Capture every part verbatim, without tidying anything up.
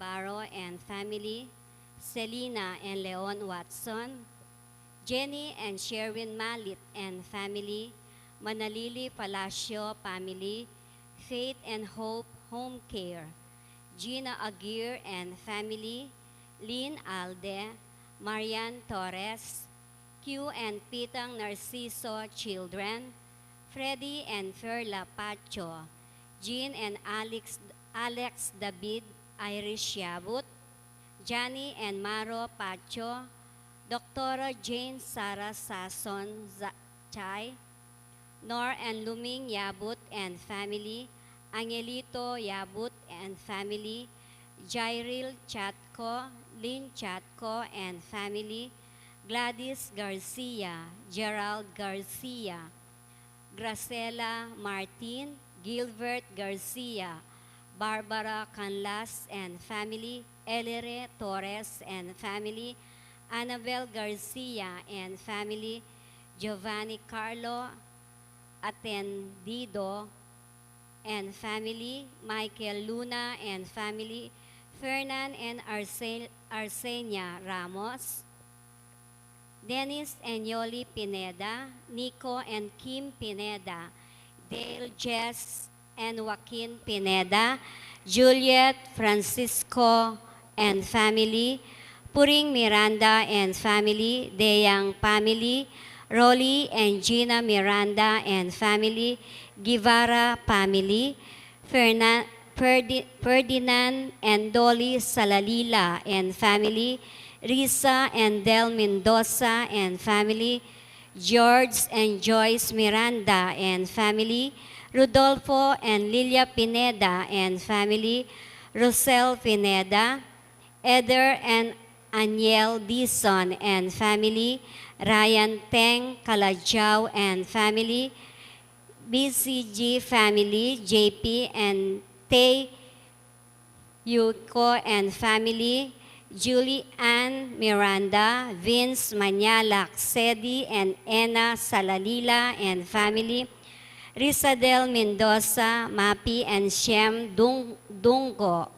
Navarro and family, Selina and Leon Watson, Jenny and Sherwin Malit and family, Manalili Palacio family, Faith and Hope Home Care, Gina Aguirre and family, Lynn Alde, Marian Torres, Q and Pitang Narciso children, Freddy and Ferla Pacho, Jean and Alex, Alex David, Irish Yabut, Johnny and Maro Pacho, Doctora Jane Sara Sason Za-, Chay, Nor and Luming Yabut and family, Angelito Yabut and family, Jairil Chatco, Lynn Chatco and family, Gladys Garcia, Gerald Garcia, Graciela Martin, Gilbert Garcia, Barbara Canlas and family, Elere Torres and family, Annabel Garcia and family, Giovanni Carlo Atendido and family, Michael Luna and family, Fernan and Arse-, Arsenia Ramos, Dennis and Yoli Pineda, Nico and Kim Pineda, Dale, Jess and Joaquin Pineda, Juliet, Francisco and family, Puring Miranda and family, Deyang family, Rolly and Gina Miranda and family, Guevara family, Fernan-, Ferdi-, Ferdinand and Dolly Salalila and family, Risa and Del Mendoza and family, George and Joyce Miranda and family, Rodolfo and Lilia Pineda and family, Rosel Pineda, Eder and Aniel Dizon and family, Ryan Teng Calajao and family, B C G family, J P and Tay Yuko and family, Julie Ann Miranda, Vince Manyalak, Sedi and Ena Salalila and family, Risadel Mendoza, Mapi and Shem Dung-, Dungo,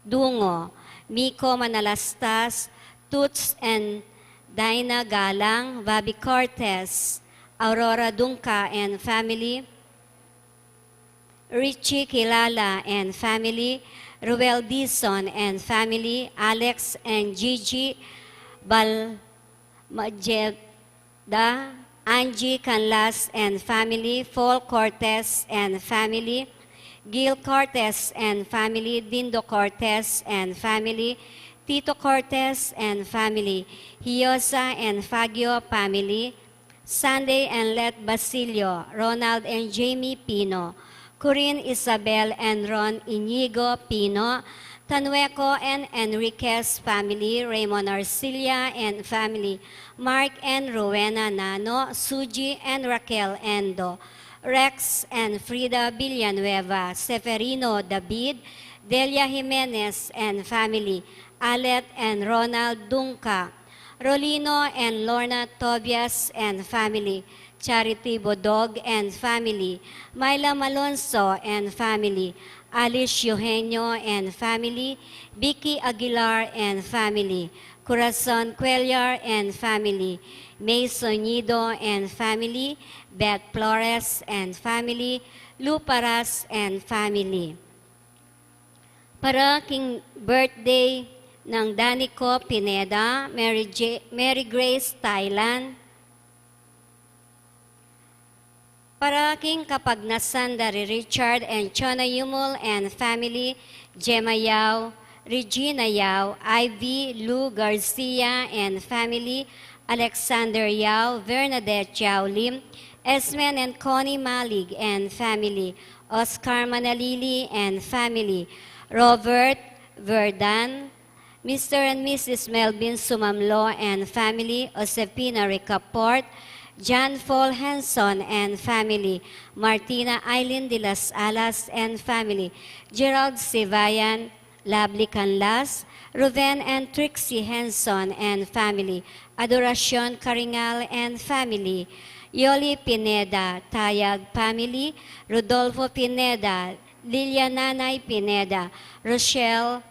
Dungo, Miko Manalastas, Toots and Dinah Galang, Bobby Cortez, Aurora Dungca and family, Richie Kilala and family, Ruel Dizon and family, Alex and Gigi Bal-, Majeda, Angie Canlas and family, Paul Cortez and family, Gil Cortez and family, Dindo Cortez and family, Tito Cortez and family, Hiosa and Fagio family, Sunday and Let Basilio, Ronald and Jamie Pino, Corinne Isabel and Ron Inigo Pino, Tanueco and Enriquez family, Raymond Arcilia and family, Mark and Rowena Nano, Suji and Raquel Endo, Rex and Frida Villanueva, Seferino David, Delia Jimenez and family, Alet and Ronald Dunca, Rolino and Lorna Tobias and family, Charity Bodog and family, Myla Malonzo and family, Alice Eugenio and family, Vicky Aguilar and family, Corazon Cuellar and family, May Sonido and family, Beth Flores and family, Lou Paras and family. Para king birthday nang Danico Pineda, Mary J-, Mary Grace Thailand. Para king kapagnasan da ri Richard and Chona Yumul and family, Gemma Yao, Regina Yao, Ivy Lou Garcia and family, Alexander Yao, Bernadette Yao Lim, Esmen and Connie Malig and family, Oscar Manalili and family, Robert Verdan, Mister and Missus Melvin Sumamlo and family, Josefina Ricaport, John Paul Henson and family, Martina Eileen de las Alas and family, Gerald Sivayan, Lovely Canlas, Ruben and Trixie Henson and family, Adoracion Caringal and family, Yoli Pineda, Tayag family, Rodolfo Pineda, Lilia Nanay Pineda, Rochelle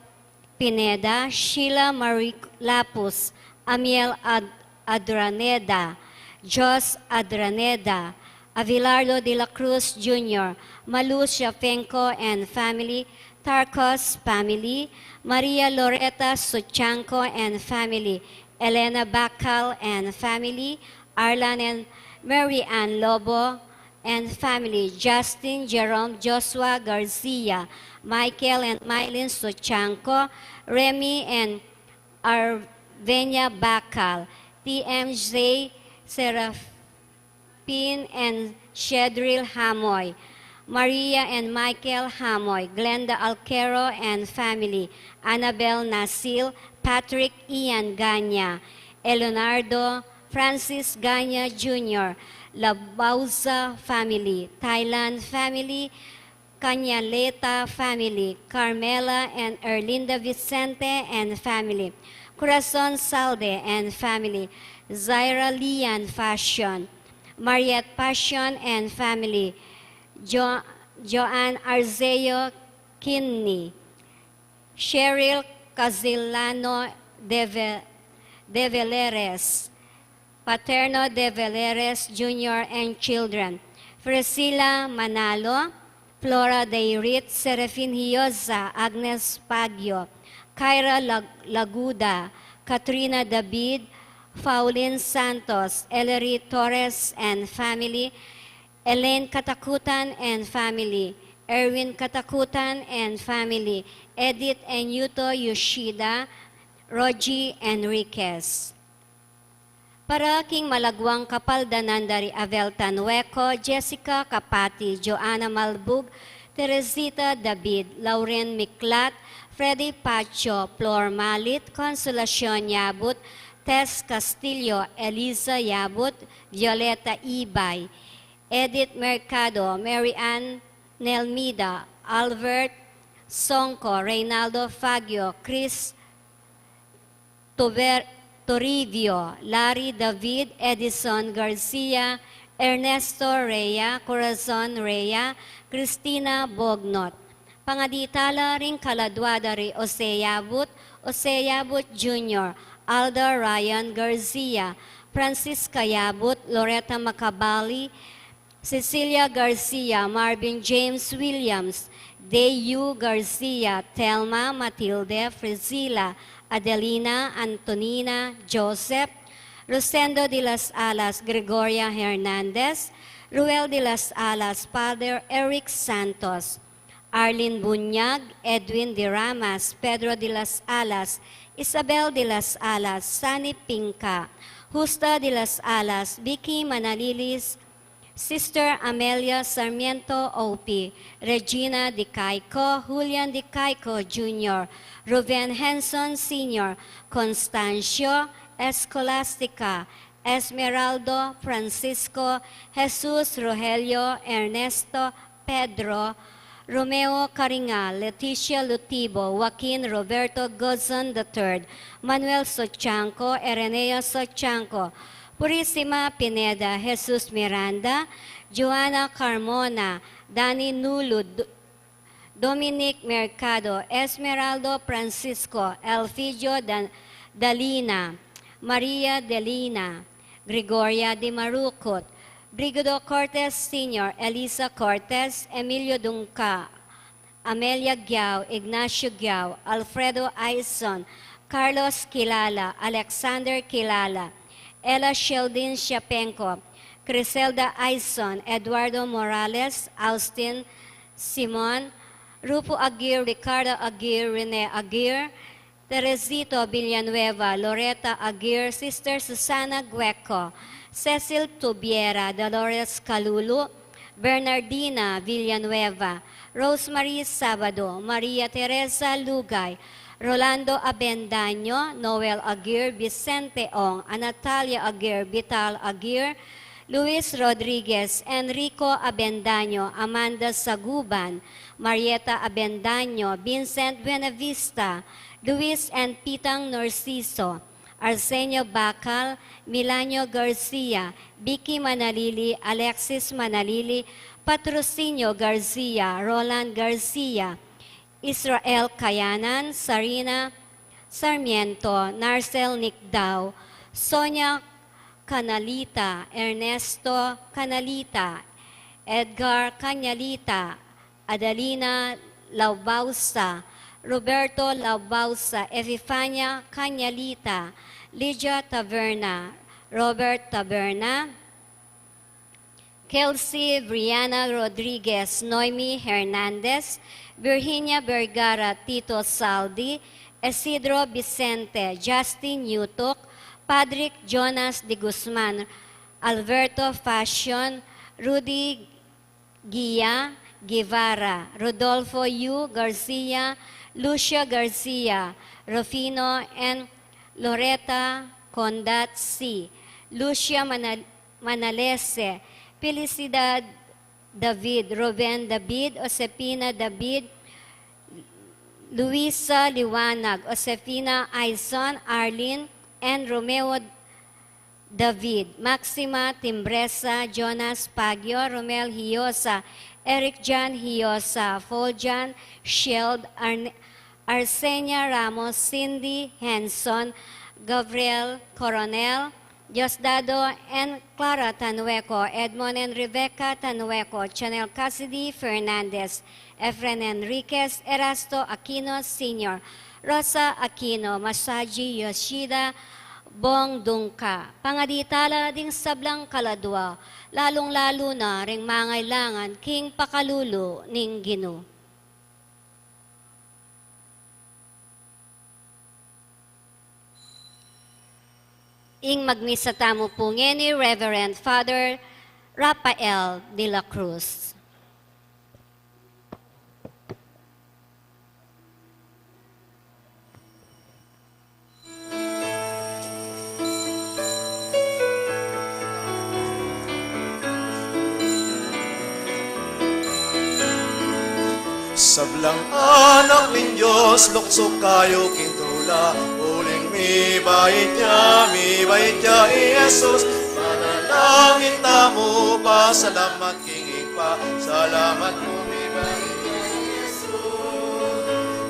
Pineda, Sheila Marie Lapus, Amiel Ad-, Adraneda, Jos Adraneda, Avilardo de la Cruz Junior, Malu Siafenko and family, Tarcos family, Maria Loreta Suchanko and family, Elena Bacal and family, Arlan and Mary Ann Lobo and family, Justin Jerome Joshua Garcia, Michael and Mylene Suchanko, Remy and Arvenia Bacal, T M J Seraph-, Pin and Shedril Hamoy, Maria and Michael Hamoy, Glenda Alquero and family, Annabel Nasil, Patrick Ian Ganya, Leonardo Francis Ganya Junior, Labauza family, Thailand family, Kanyaleta family, Carmela and Erlinda Vicente and family, Corazon Salde and family, Zaira Lian Fashion, Mariette Passion and family, Jo-, Joanne Arceo Kinney, Cheryl Casilano de Ve-, de Veleres, Paterno de Veleres Junior and children, Priscilla Manalo, Flora Deirit, Serafin Hiosa, Agnes Pagio, Kyra Lag-, Laguda, Katrina David, Pauline Santos, Ellery Torres and family, Elaine Katakutan and family, Erwin Katakutan and family, Edith and Yuto Yoshida, Rogie Enriquez. Para king malagwang kapaldanan da ri Avel Tanhueco, Jessica Capati, Joanna Malbug, Teresita David, Lauren Miklat, Freddy Pacho, Flor Malit, Consolacion Yabut, Tess Castillo, Eliza Yabut, Violeta Ibay, Edith Mercado, Mary Ann Nelmida, Albert Songco, Reynaldo Fagio, Chris Tuber-, Toribio, Larry David, Edison Garcia, Ernesto Rea, Corazon Rea, Cristina Bognot. Pangadi tala ring kaladua da ri Jose Yabut, Jose Yabut Junior, Alda Ryan Garcia, Francisca Yabut, Loretta Macabali, Cecilia Garcia, Marvin James Williams, Deyu Garcia, Thelma, Matilde, Frizila, Adelina, Antonina, Joseph, Rosendo de las Alas, Gregoria Hernandez, Ruel de las Alas, Father Eric Santos, Arlene Bunyag, Edwin de Ramas, Pedro de las Alas, Isabel de las Alas, Sani Pinca, Justa de las Alas, Vicky Manalilis, Sister Amelia Sarmiento Opi, Regina de Caico, Julian de Caico Junior, Ruben Henson Senior, Constancio, Escolastica, Esmeraldo, Francisco, Jesus, Rogelio, Ernesto, Pedro, Romeo Caringa, Leticia Lutibo, Joaquin Roberto Gozon the third, Manuel Sochanco, Ereneo Sochanco, Purisima Pineda, Jesus Miranda, Joanna Carmona, Dani Nulu, Du-, Dominic Mercado, Esmeraldo Francisco, Elfidio Dan-, Dalina, Maria Delina, Gregoria de Marucot, Brigido Cortes Senior, Elisa Cortes, Emilio Dunca, Amelia Giao, Ignacio Giao, Alfredo Aison, Carlos Quilala, Alexander Quilala, Ella Sheldin Siapenco, Criselda Aison, Eduardo Morales, Austin Simon, Rufo Aguirre, Ricardo Aguirre, Rene Aguirre, Teresito Villanueva, Loretta Aguirre, Sister Susana Gueco, Cecil Tubiera, Dolores Calulu, Bernardina Villanueva, Rosemary Sabado, Maria Teresa Lugay, Rolando Abendaño, Noel Aguirre, Vicente Ong, Anatalia Aguirre, Vital Aguirre, Luis Rodriguez, Enrico Abendaño, Amanda Saguban, Marieta Abendaño, Vincent Buenavista, Luis and Pitang Narciso, Arsenio Bacal, Milanio Garcia, Vicky Manalili, Alexis Manalili, Patrocinio Garcia, Roland Garcia, Israel Kayanan, Sarina Sarmiento, Narcel Nicdao, Sonia Canalita, Ernesto Canalita, Edgar Canalita, Adalina Laubausa, Roberto Laubausa, Epifania Canalita, Lydia Taberna, Robert Taberna, Kelsey Briana Rodriguez, Noemi Hernandez, Virginia Vergara, Tito Saldi, Isidro Vicente, Justin Yutuk, Patrick Jonas de Guzman, Alberto Fashion, Rudy Gia Guevara, Rodolfo Yu Garcia, Lucia Garcia, Rufino and Loretta Condat C, Lucia Manal- Manalese, Felicidad David, Ruben David, Josefina David, Luisa Liwanag, Josefina Aison, Arlene and Romeo David, Maxima Timbresa, Jonas Pagio, Romel Hiosa, Eric John Hiosa, Fuljan Shield, Arne- Arsenia Ramos, Cindy Henson, Gabriel Coronel, Diosdado and Clara Tanueco, Edmond and Rebecca Tanueco, Chanel Cassidy Fernandez, Efren Enriquez, Erasto Aquino Senior, Rosa Aquino, Masaji Yoshida, Bong Dungka. Pangadi tala ding sablang kaladua, lalung-lalu na ring mangailangan king pakalulu ning Ginu. Ing magmisa tamu pu ngeni, Reverend Father Rafael de la Cruz. Sablang anak ning Dios, luksu kayu king tula, uling mibait ya, mibait ya i Jesus. Manalangin tamu, pasalamat king Ibpa, salamat pu mibait ya i Jesus.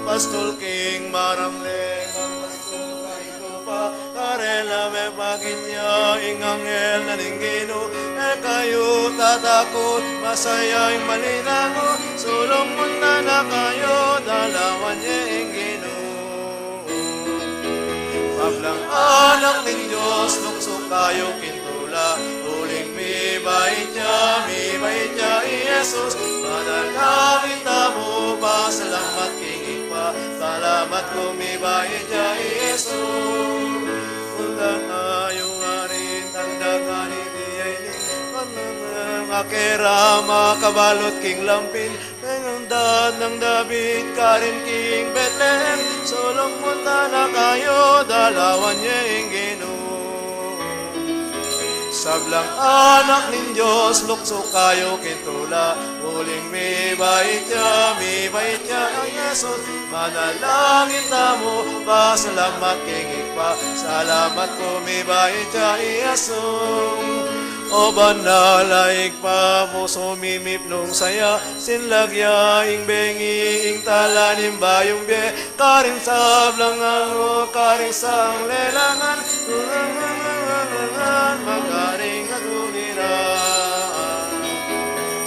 Pastul king maramle, magpastul kayu pa, karela mepakit ya ing anghel na ning Ginu, e kayu tatakut, masaya ing malinan mu, sulung munta na kayu, dalawan ye ing Ginu. Sablang anak ning Dios, luksu kayu king tula, uling mibait ya, mibait ya i Jesus. Manalangin tamu, pasalamat king Ibpa, salamat pu mibait ya i Jesus. Munta kayu karin, tanda kaniti ya ini, makera makabalut king lampin, ing anak nang David karin king Bethlehem, sulung munta na kayu, dalawan ye ing Ginu. Sablang anak ning Dios, luksu kayu king tula, uling mibait ya, mibait ya i Jesus. Manalangin tamu, pasalamat king Ibpa, salamat pu mibait ya i Jesus. O banal a Ibpa mu, sumimip nung saya, sinlagya ing bengi, ing tala ning bayung bie, karing sablang angga, karing sanglelangan, makaring katuliran.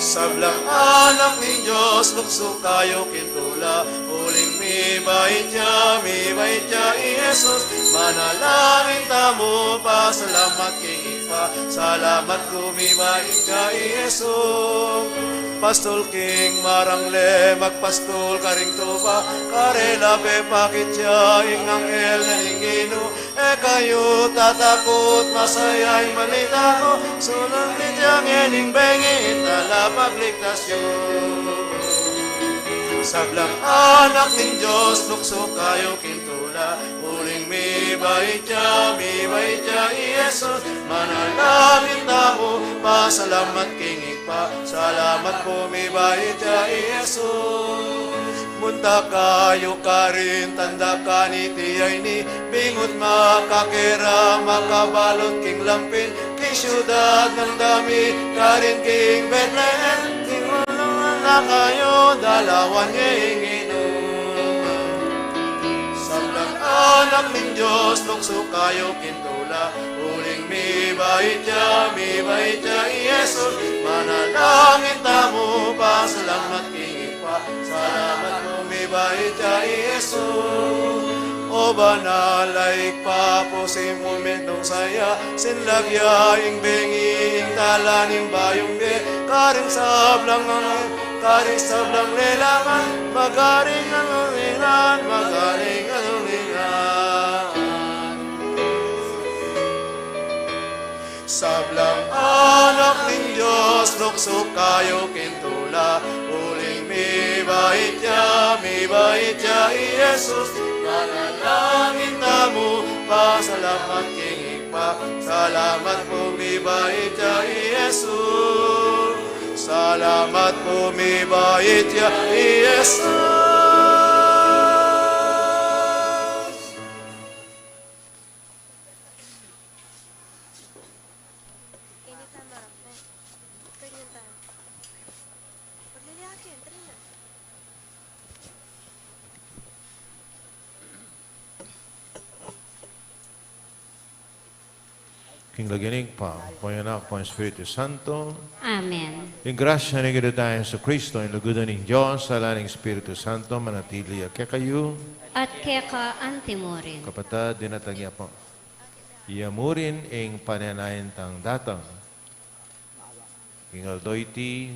Sablang anak ning Dios, luksu kayu king tula, uling mibait ya, mibait ya i Jesus. Manalangin tamu, pasalamat king Ibpa, salamat pu mibait ya i Jesus. Pastul king marangle, magpastul karing tupa, karela pepakit ya ing anghel na ning Ginu, e kayu tatakut, masaya ing malinan mu, sulung mitya ngening bengi, ing tala pagligtas yu. Sablang anak ning Dios, luksu kayu king tula, uling mibait ya, mibait ya i Jesus. Manalangin tamu, pasalamat king Ibpa, salamat pu mibait ya i Jesus. Munta kayu karin, tanda kaniti ya ini, bingut makakera makabalut king lampin, king siudad nang David, karin king Bethlehem, king ulungan na kayu, dalawan ye ing Ginu. Anak ning Dios, luksu kayu king tula, uling mibait ya, mibait ya i Jesus. Manalangin tamu, pasalamat king Ibpa, salamat pu mibait ya i Jesus. O banal a Ibpa, pu sing mumentong saya, sinlab ya ing bengi, ing tala ning bayung bie, karing sablang ang Karing sablang lelangan, magaring ang ulingan, magaring ang ulingan. Sablang anak ning Dios, luksu kayu king tula, uling mibait ya, mibait ya i Jesus. Manalangin tamu, pasalamat king Ibpa, salamat pu mibait ya i Jesus. Salamat pu mibait ya i Jesus. King lagyu ning Ibpa, pu ning Anak, pu ning Espiritu Santo. Amen. Ing grasya ning Ginu tang Jesucristo, ing lugud ning Dios, sala ning Espiritu Santo, manatili ya kekayu. At keka anti murin. Kapatad, dinatang ya pa. Iya murin ing panenayan tang datang. King aldo iti,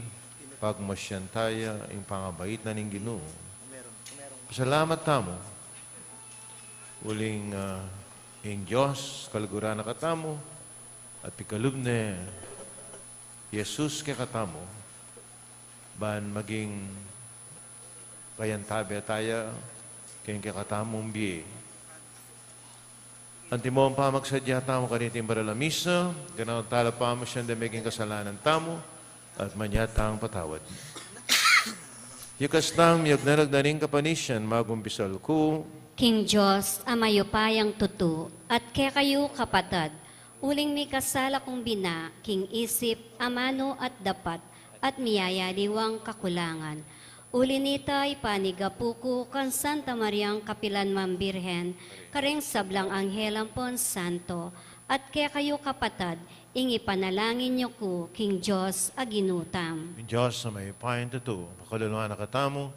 pagmasian taya ing pangabait na ning Ginu. Pasalamat tamu, uling, ah, ing Dios kaluguran na katamu, at pikalub ne Jesus kekatamu, ban maging kayantabe taya king kekatamung bie. Antimo pamagsadya tamu kaniting banal a misa, ganakan tala pamasian deng meging kasalanan tamu, at manyatang patawad. Ikas tang miyagna-nagna ning kapanisian, magumpisal ku. King Dios a mayupayang tutu, at kekayu kapatad, uling mikasala kung bina, king isip, amanu at dapat, at miyayaliwang kakulangan. Uli nita, ipanigapu ku kang Santa Mariang kapilan man Birhen, kareng sablang anghel ampon santo, at kekayu kapatad, ing ipanalangin yu ku king Dios a Ginu tamu. Ing Dios a mayupayang tutu, pakalulu na katamu,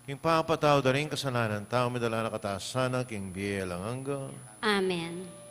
king pangapatawad da ring kasalanan tamu, midala na kata sana king bie alang angga. Amen.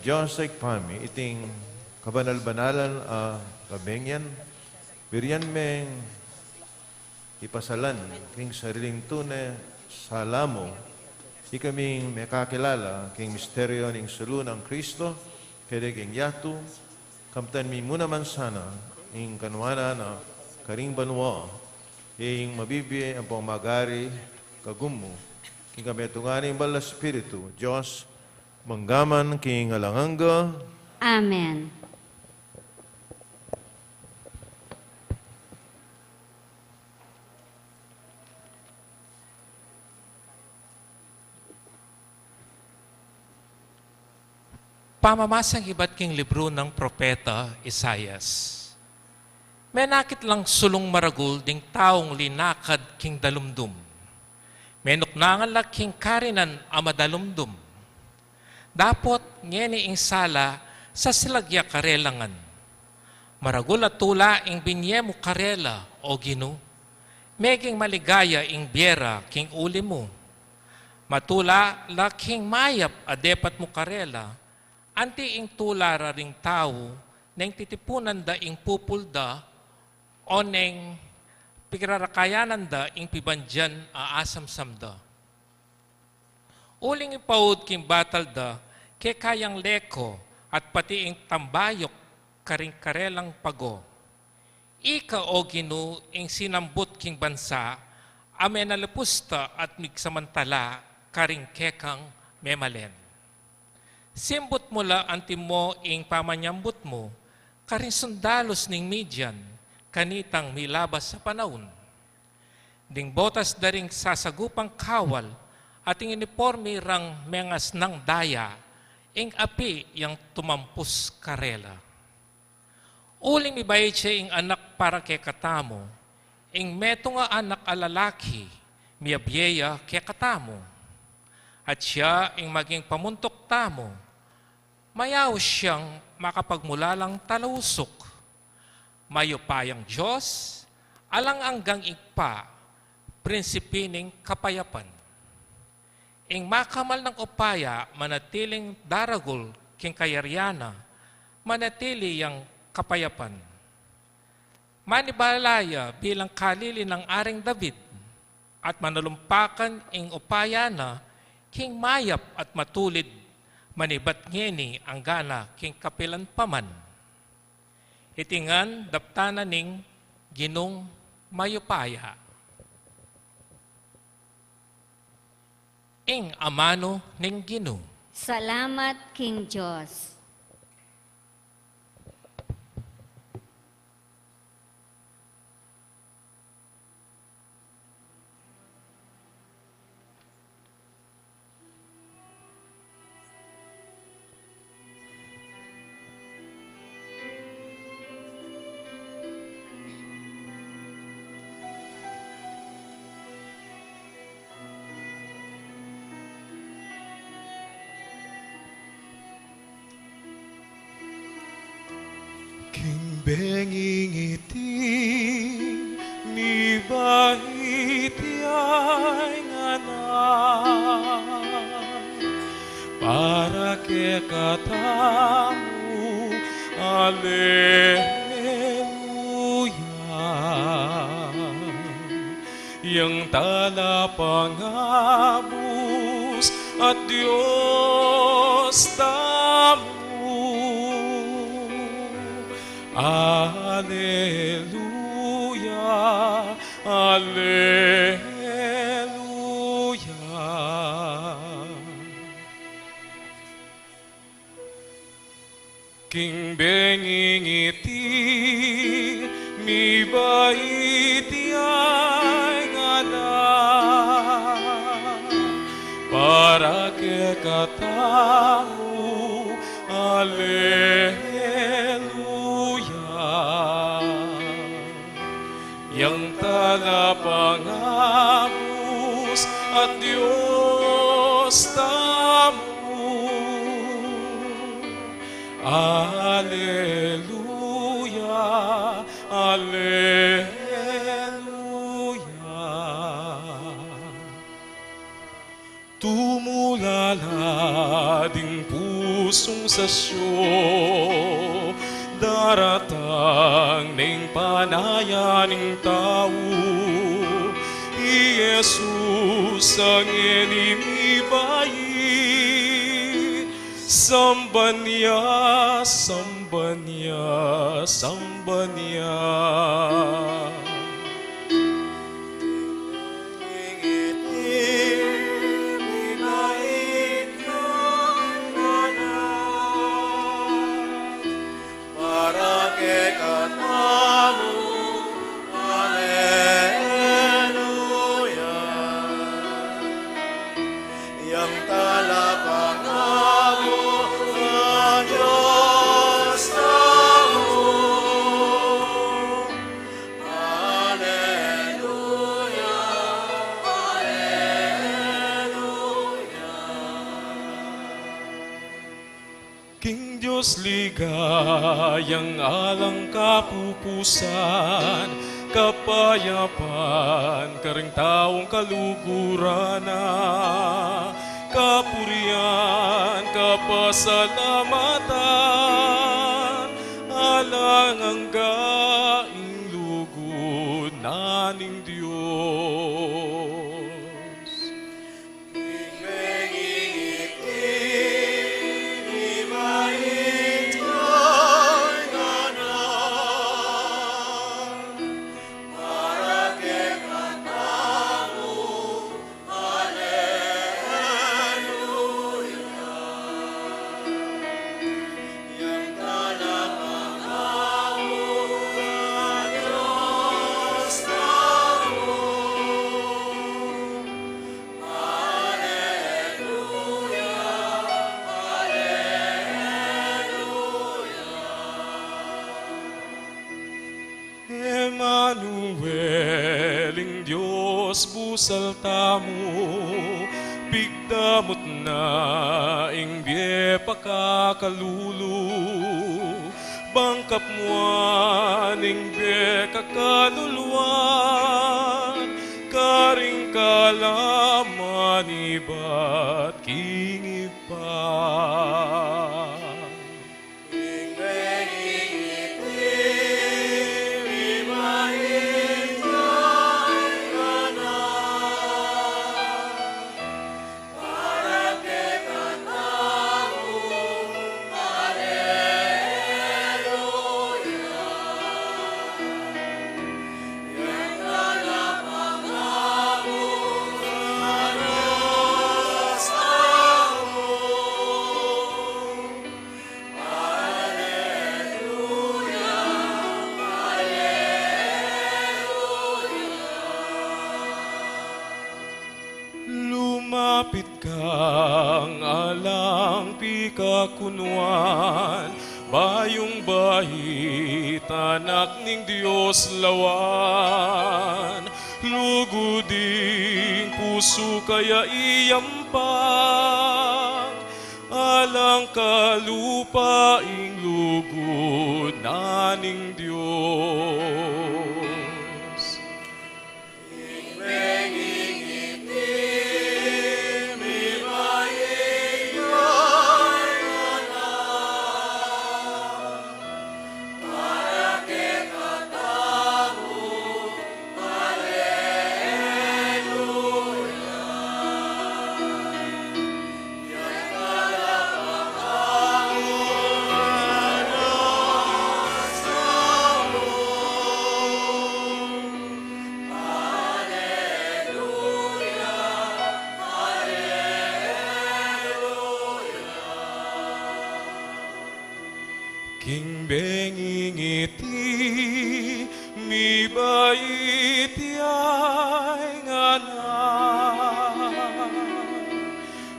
Dios a Ibpa mi, iting kabanal-banalan a gabing yan, burian meng ipasalan king sariling tune sala mu ikaming mekakilala king misteryu ning salu nang Kristo kede king yatu. Kamtan mi mu naman sana ing kanwanan na karing banua, ing mabibie ampong magari kagum mu, king kametungan ning Banal a Espiritu, Dios, mangga man king alang angga. Amen. Pamamasang ibat king libru nang propeta Isaias. Menakit lang sulung maragul ding taung linakad king dalumdum. Menuknangan la king karinan a madalumdum. Dapot ngeni ing sala sasalag ya karela ngan. Maragul a tula ing binie mu karela, O Ginu. Meging maligaya ing bie ra king uli mu. Matula la king mayap a depat mu karela, anti ing tula ra ring tau neng titipunan da ing pupul da, o neng pikirarakayanan da ing pibandian a asamsam da. Uling ipaud king batal da keka yang leko at pati ing tambayuk karing karelang pago. Ika, O Ginu, ing sinambut king bansa a menalipus ta at migsamantala karing kekang memalen. Simbut mu la antimo ing pamanyambut mu karing sundalus ning Midian kanitang milabas a panaun. Ding botas da ring sasagupang kawal at ing uniporme rang mengasnang daya, ing api yang tumampus karela. Uling mibait ya ing anak para kekatamu, ing metung a anak a lalaki, miyabie ya kekatamu. At siya ing maging pamuntuk tamu, mayaus yang makapagmulalang talausuk. Mayupayang Dios, alang anggang Ibpa, prinsipi ning kapayapan. Ing makamal nang upaya manatiling daragul king kayarian na, manatili yang kapayapan. Manibala ya bilang kalili nang Aring David, at manalumpakan ing upaya na king mayap at matulid, manibat ngeni anggana king kapilan pa man. Iti ngan daptan na ning Ginung mayupaya. Ing amanu ning Ginu. Salamat king Dios. King bengi iti, mibait ya ing anak para kekatamu. Aleluya. Yang talapangabus at Dios tamu. Aleluya, aleluya. King benging iti, mibait ya ing anak para kekatamu. Aleluya. Yang talapangabus at Dios tamu. Aleluya, aleluya. Tumula la ding pusung dispensasyun, daratang ning panayan ning tau, i Jesus a ngeni mibayu. Samban ya, samban ya, samban ya. Para kekatamu, aleluya. Yang talapangabus a Dios tamu, aleluya, aleluya. King Dios ligayang alang kapupusan, kapayapan karing taung kaluguran na, kapurian, kapasalamatan, alang angga ing lugud na ning Dios. Emmanuel, ing Dios busal tamu, pigdamot na ing bie pakakalulu, bang kapmuan ing bie kakaluluan, karing kalaman ibat king Ibpa. Lumapit kang alang pikakunuan, bayung bait, Anak ning Dios lawan, lugud ing pusu kaya iyampan, alang kalupa ing lugud na ning Dios. King bengi ngiti, mibait ya ing anak,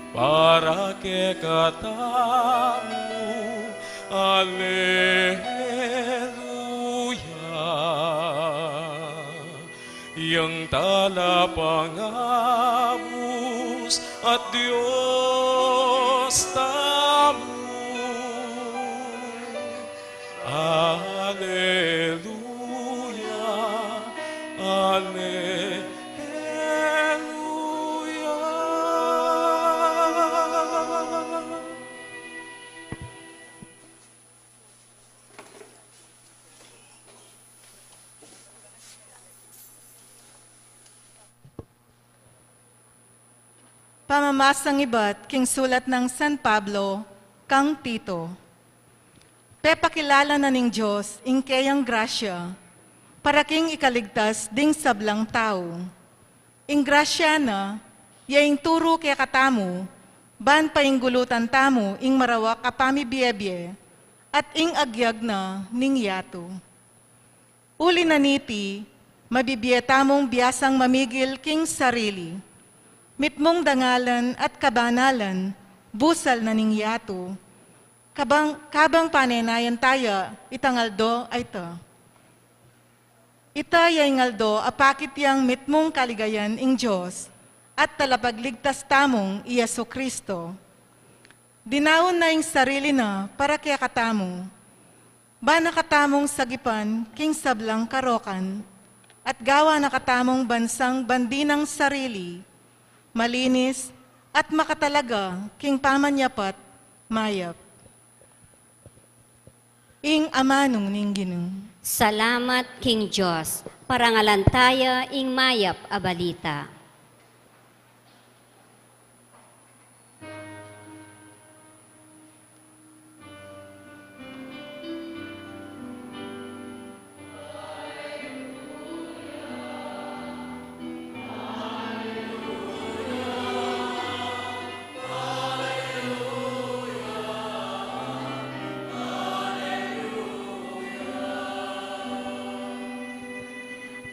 para kekatamu. Aleluya. Yang talapangabus at Dios tamu. Aleluya, aleluya. Pamamasang ibat king sulat nang San Pablo kang Tito. Pepakilala na ning Dios ing keyang grasya para king ikaligtas ding sablang tau. Ing grasya na, ya ing turu kekatamu, ban painggulutan tamu ing marawak a pamibie-bie, at ing agyag na ning yatu. Uli na niti, mabibie tamung biasang mamigil king sarili. Mitmung dangalan at kabanalan, busal na ning yatu. Kabang, kabang panenayan taya itang aldo a ita. Ita ya ing aldo a pakit yang mitmung kaligayan ing Dios at Talapagligtas tamung i Jesu-Cristo. Dinaun na ing sarili na para kekatamu. Ba na katamung sagipan king sablang karokan, at gawa na katamung bansang bandi nang sarili, malinis, at makatalaga king pamanyapat mayap. Ing amanu ning Ginu. Salamat king Dios, parangalan taya ing mayap a balita.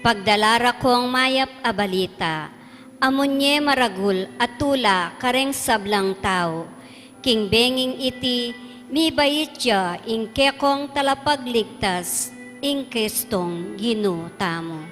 Pagdala ra kong mayap a balita, amun ye maragul a tula kareng sablang tau, king benging iti, mibait ya ing kekong Talapagligtas, ing Kristong Ginu tamu.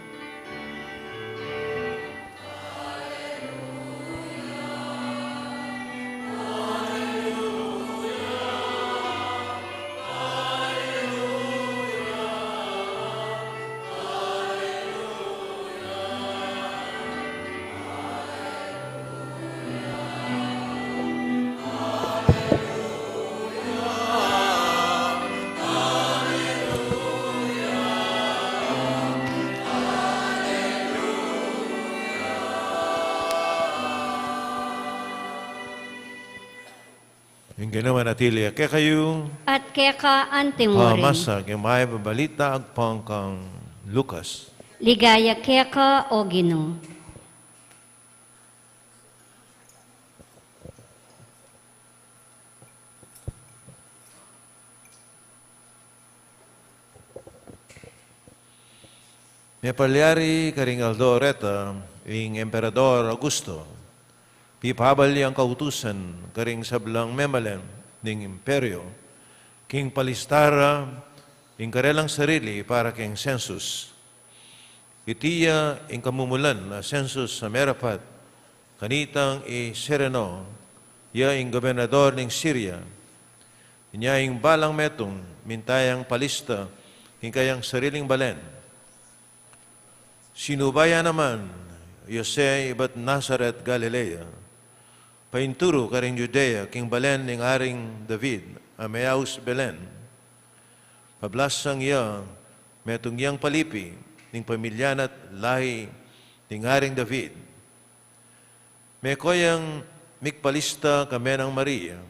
Ing Ginu manatili ya kekayu. At keka antimurin. Pamasa king mayap a balita agpang kang Lucas. Ligaya keka, O Ginu. Mepalyari karing aldo reta, ing Emperador Augusto pipabal yang kautusan karing sablang memalen ning imperio, king palistar ra ing karelang sarili para king sensus. Iti ya ing kamumulan a sensus a merapat, kanitang i Sireno, ya ing gobernador ning Siria. Inya ing balang metung, minta yang palista ing kayang sariling balen. Sinuba ya naman i Jose ibat Nazaret, Galilea, painturu karing Judea, king balen ning Aring David, a meaus Belen. Pablasang ya, metung yang palipi ning pamilya na't lahi ning Aring David. Meko yang mikpalista kamenang Maria,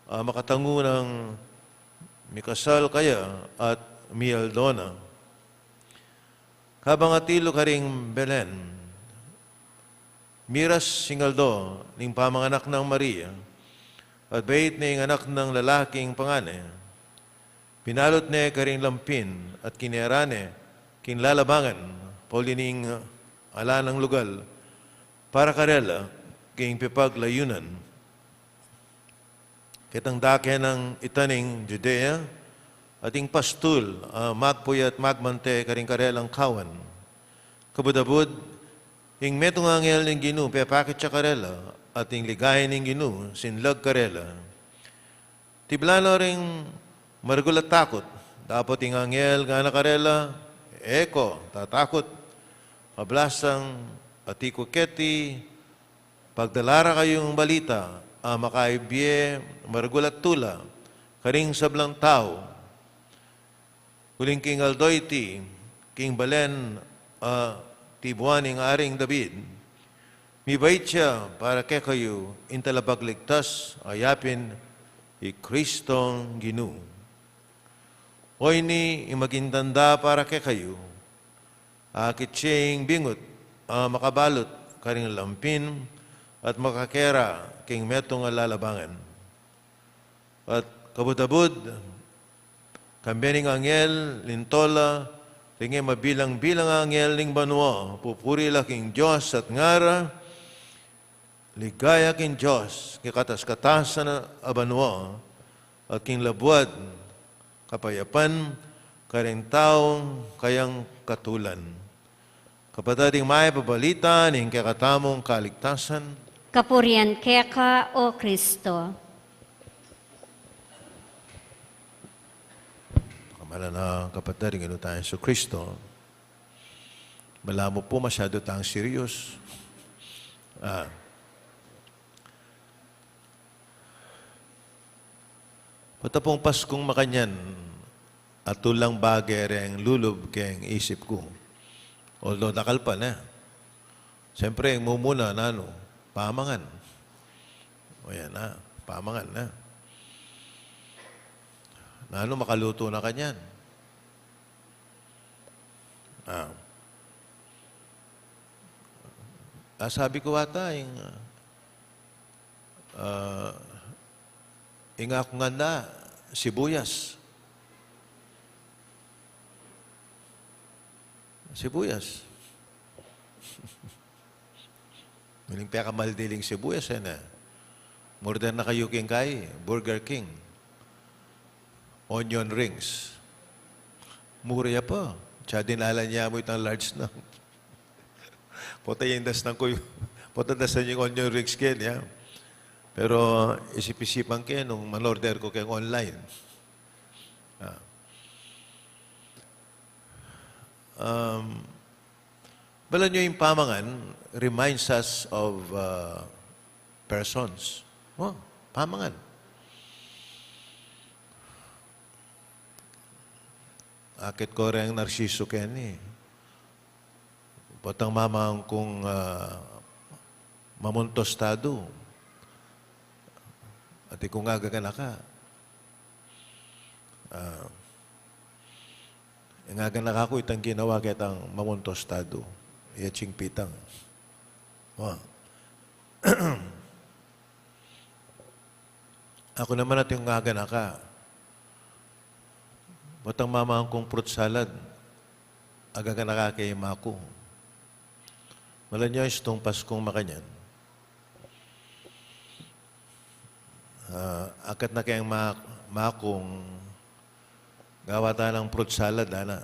a makatangu nang mikasal kaya at mialdo na. Kabang atilu karing Belen, miras ing aldo ning pamanganak nang Maria, at bait ne ing anak nang lalaki ing pangan ne. Binalut ne karing lampin at kinera ne king lalabangan, pauli ning ala nang lugal para karela king pipaglayunan. Ketang dake nang ita ning Judea, at ing pastul a magpuyat magmante karing karelang kawan. Kabud-abud, ing metung a anghel ning Ginu pepakit ya karela, at ing ligaya ning Ginu sinlag karela. Tibla no ring maragul a takut, dapot ing anghel ngana karela, "E ko tatakut, pablasang atiu keti, pagdala ra kayung balita a makaibie maragul a tula karing sablang tau. Uling king aldo iti, king balen a tibuan ning Aring David, Mibait ya para kekayu ing Talapagligtas, a yapin i Kristong Ginu. Oyni ing maging tanda para kekayu, akit ye ing bingut a makabalut karing lampin at makakera king metung a lalabangan. At kabud-abud, kambe ning anghel ning tol la, ring e mabilang-bilang a anghel ning banua, pupuri la king Dios at ngara, ligaya king Dios king katas-katasan a banua, at king labuad kapayapan karing taung kayang katulan. Kapatad, ing mayap a balita ning kekatamung kaligtasan. Kapurian keka, O Kristo. Pamalan na, kapatad, ing Ginu tang Jesucristo. Balamu pu masyadu tang serious. Ah. Potang Paskung makanyan, atin lang bage reng lulub keng isip ku. Although dakal pa na. Siyempre, ing mumuna, nanu, pamangan. O yan na, pamangan na. Nanu, makalutu na kanyan. Ah. Ah, sabi ku ata, ing, ah, ing aku ngana, sibuyas. Sibuyas. Uling pekamal diling sibuyas, e na. Murder na kayu king kai, Burger King. Onion rings. Mura ya pa. Tsaka dinalan ya mu itang large na. Pota ing dasnan ku yu, pota dasnan yu ing onion rings keni, ya. Pero isip-isipan ke nung manorder ku keng online. Ah. Um, Balamu ing pamangan reminds us of, uh, persons. Oh, pamangan. Akit ku reng Narciso keni. Potang mamangan kung, uh, mamon tostado. Atin kung agaganaka. Ah, ing agaganaka ku itang ginawa ketang mamon tostado. Iya cing pitang. Wa. Aku naman atin kung agaganaka. Potang mamangan kung fruit salad. Agaganaka ke ima ku. Balamu istung Paskung makanyan. Ah, akat na keng ma-, makung gawa ta nang fruit salad, ana.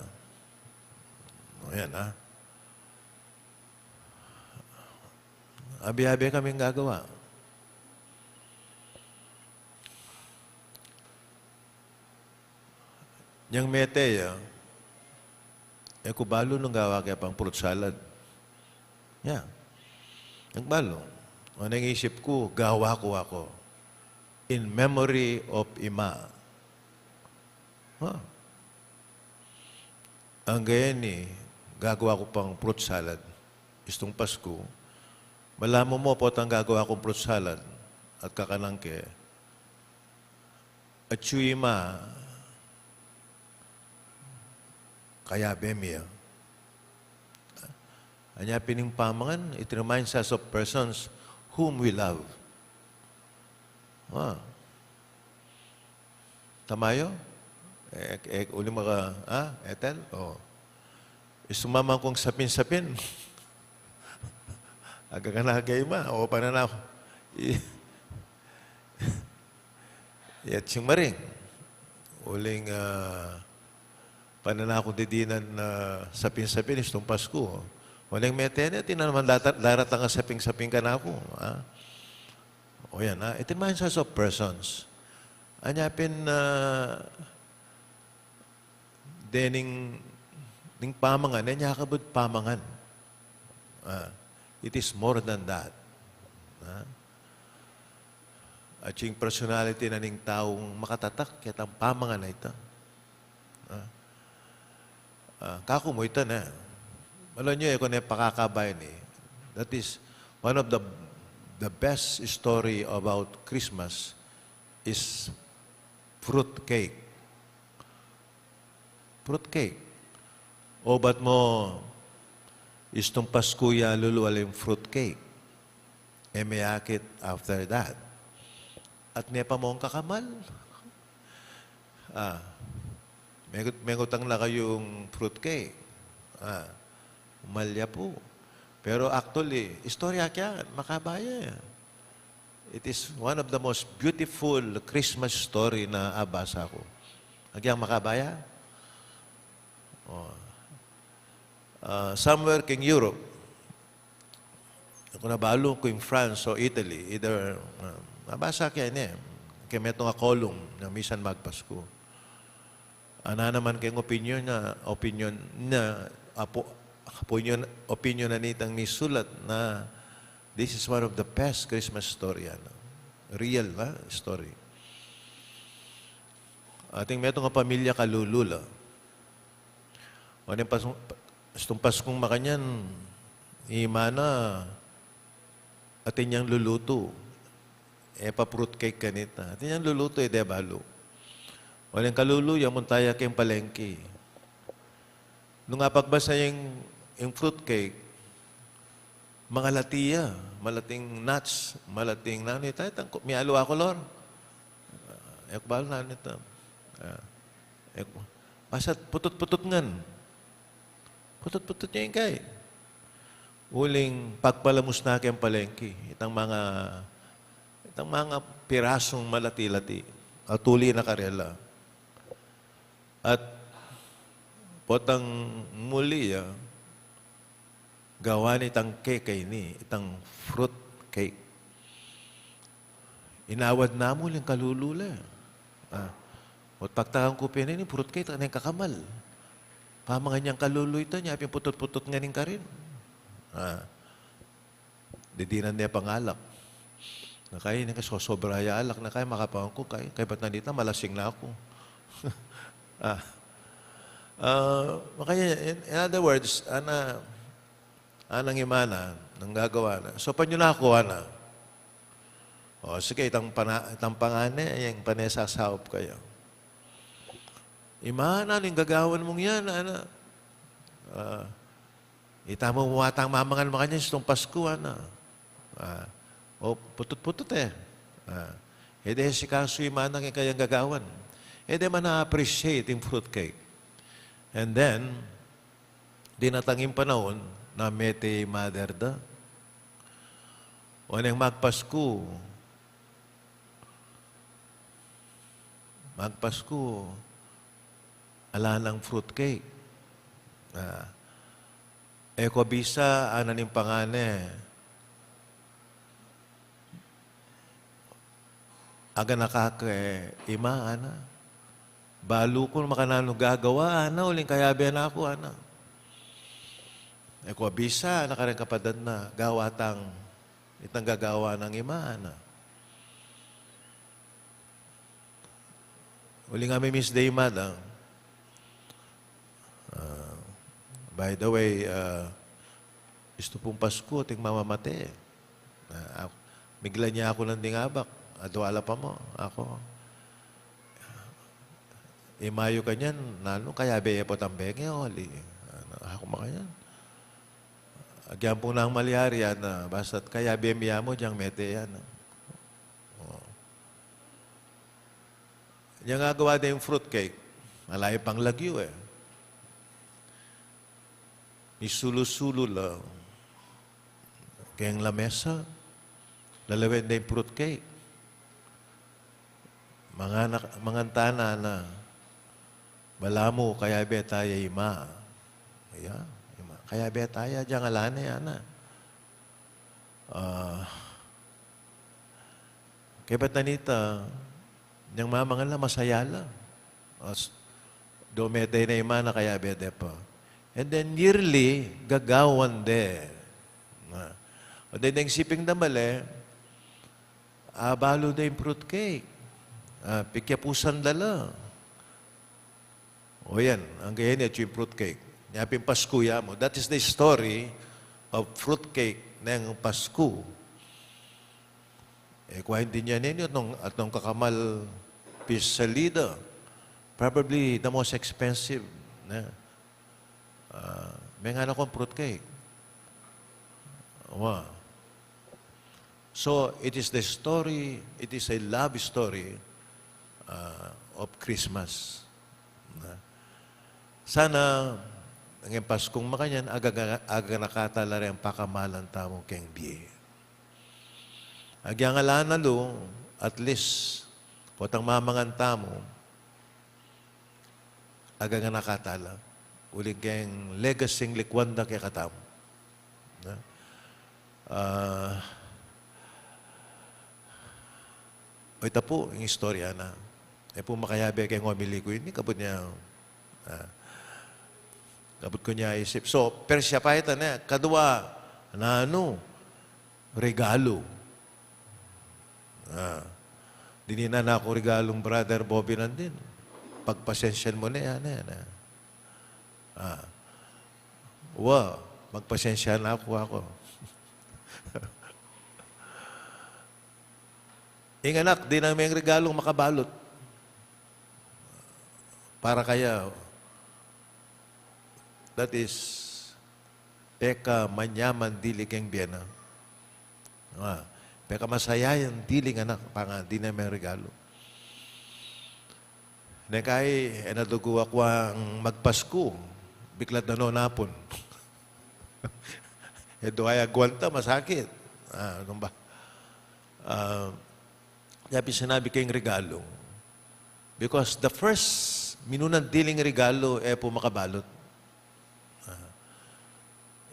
O yan, ah. Abi-abi kaming gagawa. Nyang mete ya, e ku balu nung gawa ke pang fruit salad. Ya. Nagbalu. O, neng isip ku, gawa ku aku. In memory of ima. Ha? Angga ini, gagawa ku pang fruit salad. Istung Pasku, balamu mu potang gagawa kung fruit salad at kakanan ke, atyu ima, kayabe mi ya. Anya pin ing pamangan, it reminds us of persons whom we love. Ah. Tama yu? E, e, uli maka, ah, Ethel? O. Istung mamangan kung sapin-sapin. Agaganaka ke ima, o, pananaku. I-, iya cing maring. Uling, ah, pananaku didinan, ah, sapin-sapin, istung Pasku. Uling mete ne, atin na naman data-, daratang a sapin-sapin kanaku, ah. O yan, ah, it reminds us of persons. Anya pin, ah, dening, ning pamangan, e nya kabud pamangan. Ah, it is more than that. Ah? At ing personality na ning taung makatatak ketang pamangan a ita. Ah? Ah, kaku mu ita ne. Balamu yu, e ku ne pakakabayan ini. That is, One of the, the best story about Christmas is fruit cake. Fruit cake. Obat mo, istung Pasku ya lulu aling fruit cake. E me akit after that. At ne pa mong kakamal. Ah, mengut-, mengutang na kayung fruit cake. Ah, malya pu. Pero actually, istorya kaya, makabaya. It is one of the most beautiful Christmas story na abasa ku. Agyang makabaya? Oh. Ah, somewhere king Europe, aku na balu kung France o Italy, either, ah, abasa kaya ne, kaya metung a column na misan magpasku. Ana naman keng opinion na, opinion na, apo, opinion, opinion na nitang misulat na this is one of the best Christmas story, ano. Real, ha? Story. Ating metung a pamilya kalulu la. Atin pas-, istung Paskung makanyan, ima na, atin yang lulutu. E pa fruit cake kanita. Atin yang lulutu, e de balu. Atin kalulu ya, munta ya keng palengki. Nung apagbasa yang, yang fruit cake, mangalati ya, malating nuts, malating nanu ita, itang ku-, mialu aku, Lord. E ku balu nanu ita. Ah, e ku, basta putut-putut ngan. Putut-putut ya ing kai. Uling pagpalamus na keng palengki, itang manga, itang manga pirasung malati-lati, atuli na karela. At potang muli ya, gawan itang cake ini, itang fruit cake. Inawad na mu ling kalulu la. Ah. Ot pagtakan ku pin ini, fruit cake, atin kakamal. Pamangan yang kalulu ita, nya pin putut-putut ngan ing karin. Ah. Didinan ne pang alak. Na kaya, ini kasobra ya alak, na kaya makapangan ku, kaya, kaybat na nita, malasing na aku. Ah. Ah, makanya, in, in other words, ana, anang ima na, nang gagawa na. So, panyunaku, ana. O, sige, itang pana-, itang pangane, yang pane sasaup kaya. Ima, nanu ing gagawan mung yan, ana. Ah, ita mu mu atang mamangan makanyan istung Pasku, ana. Ah, o, putut-putut e. Ah, e de asikasu ima na ing kayang gagawan. E de man a-appreciate ing fruit cake. And then, dinatang ing panaun na mete ya ing mother da. O neng magpasku, magpasku, ala nang fruit cake. Ah, e ku bisa, ana ning pangane. Aganaka ke ima, ana. Balu ku makananu gagawa, ana, uling kayabe na ku, ana. E ku bisa, ana, kareng kapatad na, gawa tang itang gagawa nang ima, ana. Uling amimiss de ing ima da. Ah, by the way, ah, istu pung Pasku, ating mamamate. Ah, ak-, miglan ya aku nanding abak. Adwala pa mu, aku. Ima yu kanyan, nanu, kayabe ye potang bengi, o ali. Aku makanyan. Agyang pung nang malyari, ana, basta't kayabe mi ya mu, dyang mete ya, ana. O. Yang gagawa deng fruit cake, ala ya pang lagyu e. Misulu-sulu la keng lamesa, lalawen deng fruit cake. Mangan, mangan tana, ana. Balamu, kayabe ta ya ima. Ya, ima. Kayabe ta ya, dyang ala ne, ana. Ah, kaybat na nita, nyang mamangan la, masaya la. As, do mete na ima na kayabe de pa. And then, yearly, gagawan de. Na. O de, deng siping damali, abalu de ing fruit cake. Ah, pikyapusan da la. O yan, angga yan, atyu ing fruit cake. Nya pin Pasku ya mu. That is the story of fruit cake neng Pasku. E, kua ing dinan ne, atin, atin kakamal pizza salida. Probably the most expensive, ne? Ah, mengan na kung fruit cake. Wa. So, it is the story, it is a love story, ah, of Christmas. Ne? Sana, ngeni Paskung makanyan, aga-, aganaka tala reng pakamalan tamu keng bie. Agyang ala na lu, at least, potang mamangan tamu, aganaka tala. Uling keng legacy ning likuan da kekatamu. Ne? Ah, o ita pu ing istorya na. E pu makayabe keng homily ku ini, kabud nya, ah, kabud ku nya isip. So, persia pa ita, ne, kadua, nanu, regalu. Ah. Dininan na ku regalung Brother Bobby nandin. Pagpasensyan mu ne, ana, ana. Ah. Wa, magpasensya na ku, aku. Ing anak, dinan meng regalung makabalut. Para kaya, that is, pekamanyaman dili keng bie na. Ah, pekamasaya yang dili ing anak, panga dinan meng regalu. Neng kai, e na dugu akuang magpasku, biklat na no napun. E do ay agwanta, masakit. Ah, anu ba? Ah, nya pin sinabi keng regalu. Because the first, minunan diling regalu, e pu makabalut. Ah.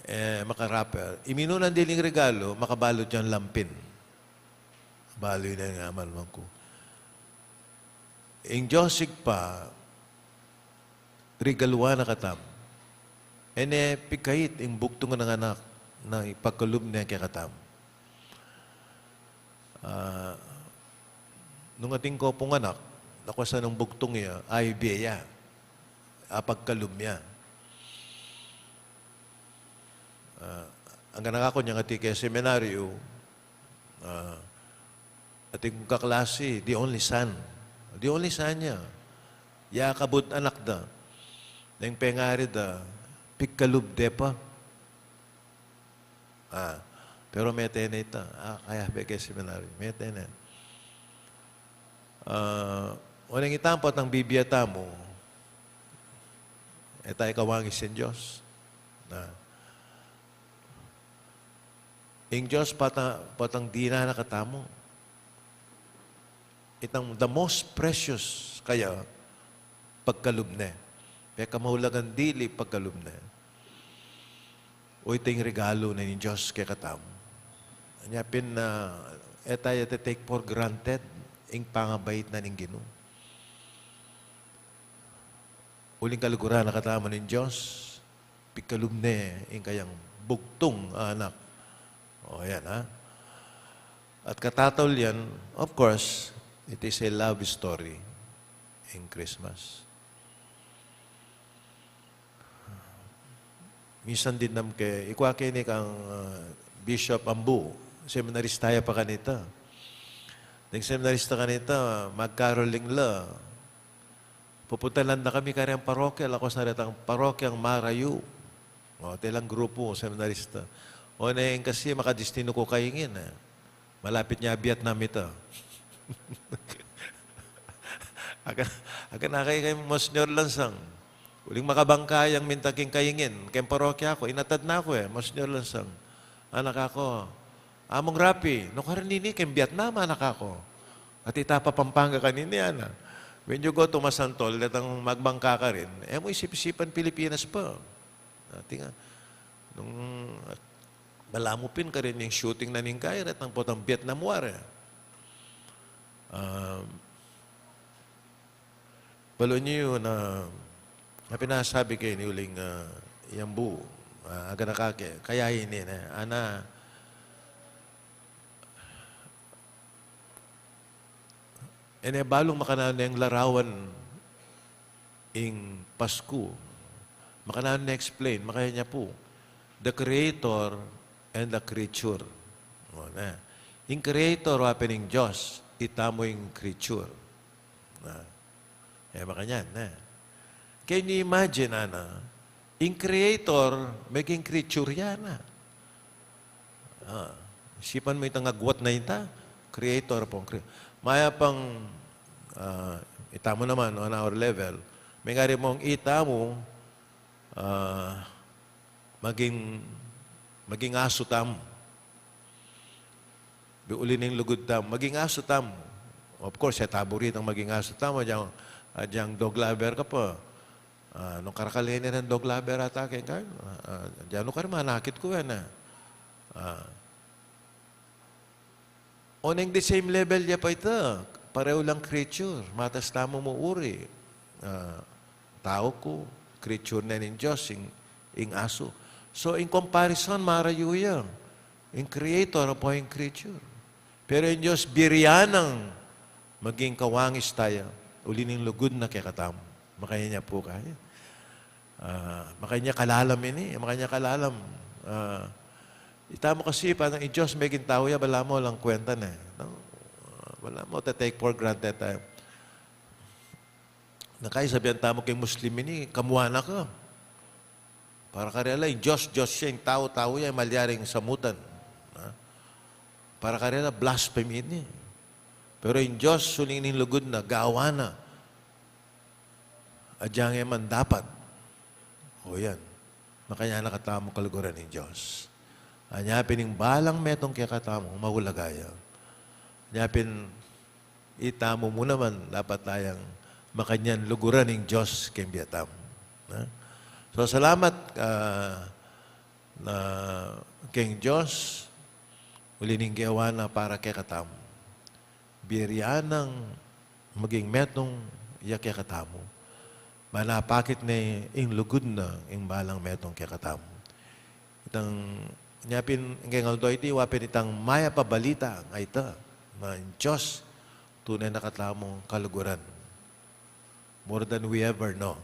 E, maka-wrapper. Ing minunan diling regalu, makabalut yang lampin. Balu na ing amal man ku. Ing Dios Ibpa, regaluan na katamu. E ne pikait ing bugtung nang anak na ipagkalub ne kekatamu. Ah, nung atin ku pung anak, nakuasan nang bugtung ya, ay bie ya, apagkalub ya. Ah, anggang aku nya ngati keng seminaryo, ah, atin kung kaklasi, the only son. The only son ya. Ya kabud anak da. Neng pengari da, pigkalub de pa. Ah, pero mete ne ita. Ah, kayabe keng seminaryo. Mete ne. Ah, oneng ita potang bibie tamu, e ta ikawangis king Dios. Na. Ing Dios pota-, potang dinan na katamu. Itang the most precious kaya pagkalub ne. Pekamaulagang dili pagkalub ne. O ita ing regalu na ning Dios kekatamu. Nya pin, ah, e ta ya te-take for granted ing pangabait na ning Ginu. Uling kaluguran na katamu ning Dios, pigkalub ne ing kayang bugtung a anak. O, yan, ha? At katataul yan, of course, it is a love story in Christmas. Minsan din nam ke, ikwa ke ini kang, ah, Bishop Ambu, seminarista ya pa kanita. Ding seminarista kanita, mag-caroling la. Pupunta la da kami kareng parokya, lakwas na retang parokyang marayu. O, telang grupu, seminarista. O, neng kasi makadistinu ku Kaingin, e. Malapit nya Vietnam ita. Aga, aga na kay, kay Monsignor Lansang. Uling makabangka yang minta king Kaingin, keng parokya ku, inatad na ku, e, Monsignor Lansang. Anak aku, Among Rapi, nukarin ini keng Vietnam, anak aku. At ita pa Pampanga kanini, ana. When you go to Masantol, detang magbangka karin, e mu isip-isipan Pilipinas pa. Atin nga, nung, bala mu pin karin ing shooting na ning kai, retang potang Vietnam War, e. Um, Balu yu na, na pinasabi ke ini uling, ah, yang bu, ah, aga na kake, kaya ini na, ana, ene balung makananu neng larawan ing Pasku. Makananu neng explain, makaya nya pu, the Creator and the creature. O, ne? Ing creator, wa pin ing Dios, itamu ing creature. Na? E, makanyan, ne? Can you imagine, ana? Ing creator, maging creature ya, na? A, isipan mu itang agwat na ita, creator pong cre-, maya pang, a, itamu naman, on our level, mengari mong itamu, a, maging, maging asu tamu. Uli ning lugud tamu, maging asu tamu. Of course, e tamu buritang maging asu tamu, agyang, agyang dog lover ka pa. A, nung karakal ini ring dog lover ata keng kan, a, a, agyang nung karma, nakit ku yan, a. A. Oneng the same level ya pa ita, pareho lang creature, matas tamu mu uri. A, tau ku, creature ne ning Dios, ing, ing asu. So, in comparison, marayu ya. Ing creator, apo ing creature. Pero ing Dios, biri ya nang maging kawangis taya, uli ning lugud na kekatamu. Makanyan ya pu kaya. A, makanyan kalalam ini, makanyan kalalam. A, itamu kasi, parang ing Dios meging tau ya, balamu alang kwenta ne, no? A, balamu, te-take for granted tamu. Nung kasabian tamu king Muslim ini, kamuanan ka. Para karela, ing Dios, Dios ya, ing tau, tau ya, malyaring samutan. Ha? Para karela, blasphemy ini. Pero ing Dios, uling ning lugud na, gawan na. Agyang e man dapat. O yan. Makanyan na katamu kaluguran ning Dios. Anya pin ing balang metung kekatamu, maulaga ya. Anya pin itamu mu naman, dapat tayang makanyan luguran ning Dios keng bie tamu. Ha? So, salamat, a, na keng Dios, uli ning gewa na para kekatamu. Biri ya nang maging metung ya kekatamu. Ba napakit ne ing lugud na ing balang metung kekatamu. Itang, nya pin, keng aldo iti, wa pin itang mayap a balita, a ita, na ing Dios, tune na katamung kaluguran. More than we ever know.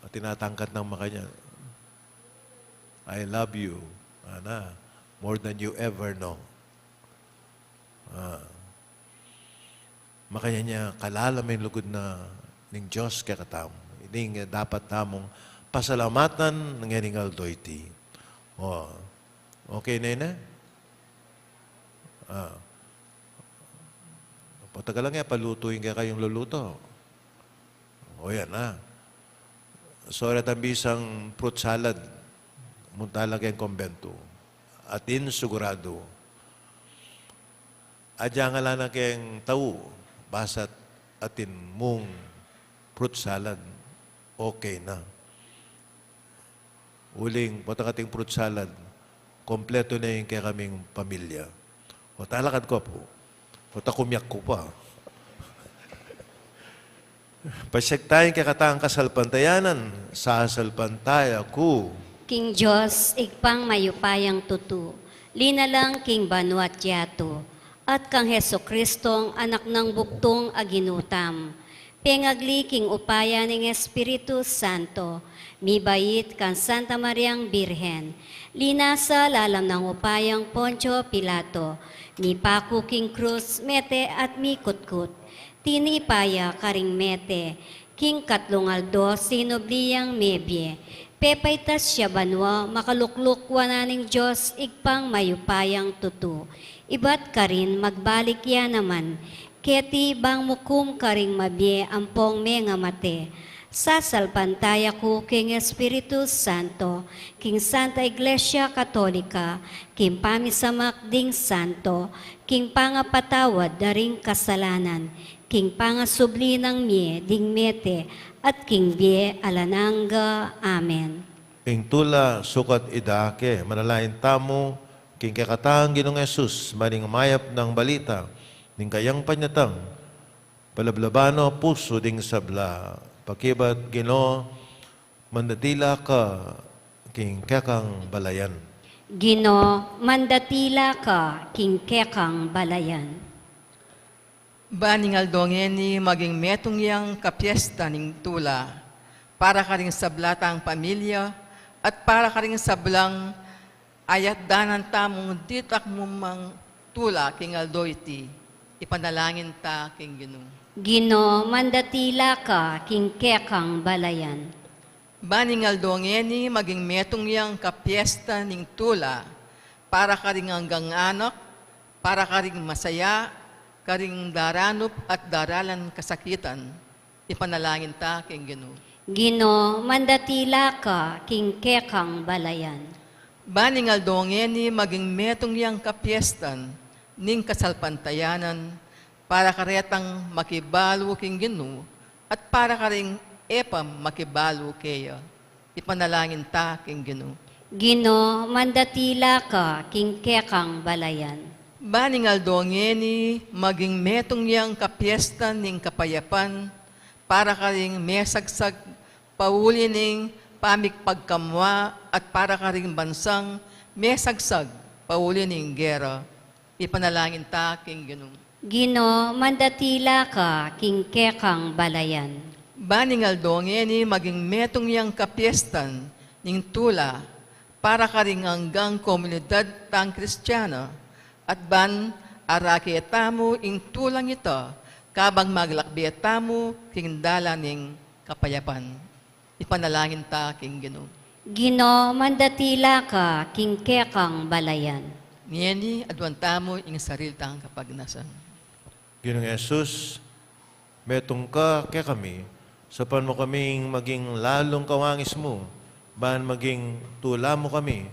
At tinatangkat nang makanyan, "I love you," ana, "more than you ever know." A. Makanyan ya kalalam ing lugud na ning Dios kekatamu. Ini ing dapat tamung pasalamatan ngening aldo iti. O. Okay na ini? A. Patagal lang ya, palutu ing kekayung luluto. O yan, a. Sore tang bisang fruit salad, munta la keng kumbentu. Atin siguradu. Agyang ala na keng tau, basta't atin mung fruit salad, okay na. Uling, potang ating fruit salad, kompletu na ing kekaming pamilya. O, talakad ku pu. O, takumiak ku pa. Pasiag taya ing kekatang kasalpantayanan, sasalpantaya ku. King Dios, Ibpang mayupayang tutu, linalang king banua't yatu, at kang Jesucristong Anak nang bugtung a Ginu tamu, pengagli king upaya ning Espiritu Santo, mibait kang Santa Mariang Birhen, linasa lalam nang upayang Poncio Pilato, mipaku king krus, mete at mikutkut, tinipa ya karing mete, king katlung aldo sinubli yang mebie, pepaitas ya banua, makalukluk wanan ning Dios Ibpang mayupayang tutu, ibat karin magbalik ya naman, keti bang mukum karing mabie ampong mengamate. Sasalpantaya ku king Espiritu Santo, king Santa Iglesia Katolika, king pamisamak ding santo, king pangapatawad da ring kasalanan, king pangasubli nang mie ding mete, at king bie alang angga. Amen. Ing tula sukat idake, manalangin tamu king kekatang Ginung Jesus, maning mayap nang balita ning kayang panyatang, palablaba no pusu ding sabla, pakibat Ginu, mandatila ka king kekang balayan. Ginu, mandatila ka king kekang balayan. Ban ing aldo ngeni maging metung yang kapiesta ning tula, para karing sabla tang pamilya, at para karing sablang ayatdanan tamung ditak mu mang tula king aldo iti, ipanalangin ta king Ginu. Ginu, mandatila ka king kekang balayan. Ban ing aldo ngeni maging metung yang kapiesta ning tula, para karing anggang anak, para karing masaya, karing daranup at daralan kasakitan, ipanalangin ta king Ginu. Ginu, mandatila ka king kekang balayan. Ban ing aldo ngeni maging metung yang kapiestan ning kasalpantayanan, para karetang makibalu king Ginu, at para karing e pa makibalu keya, ipanalangin ta king Ginu. Ginu, mandatila ka king kekang balayan. Ban ing aldo ngeni maging metung yang kapiestan ning kapayapan, para karing mesagsag pauli ning pamikpagkamua at para karing bansang mesagsag pauli ning gera, ipanalangin ta king Ginu. Ginu, mandatila ka king kekang balayan. Ban ing aldo ngeni maging metung yang kapiestan ning tula, para karing anggang komunidad tang Kristiana, at ban arake tamu ing tulang ita, kabang maglakbe tamu king dalan ning kapayapan. Ipanalangin ta king Ginu. Ginu, mandatila ka king kekang balayan. Ngeni, aduan tamu ing sarili tang kapagnasan. Ginung Jesus, metung ka kekami, saupan mu kaming maging lalung kawangis mu, ban maging tula mu kami,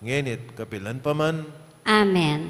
ngeni't kapilan pa man. Amen.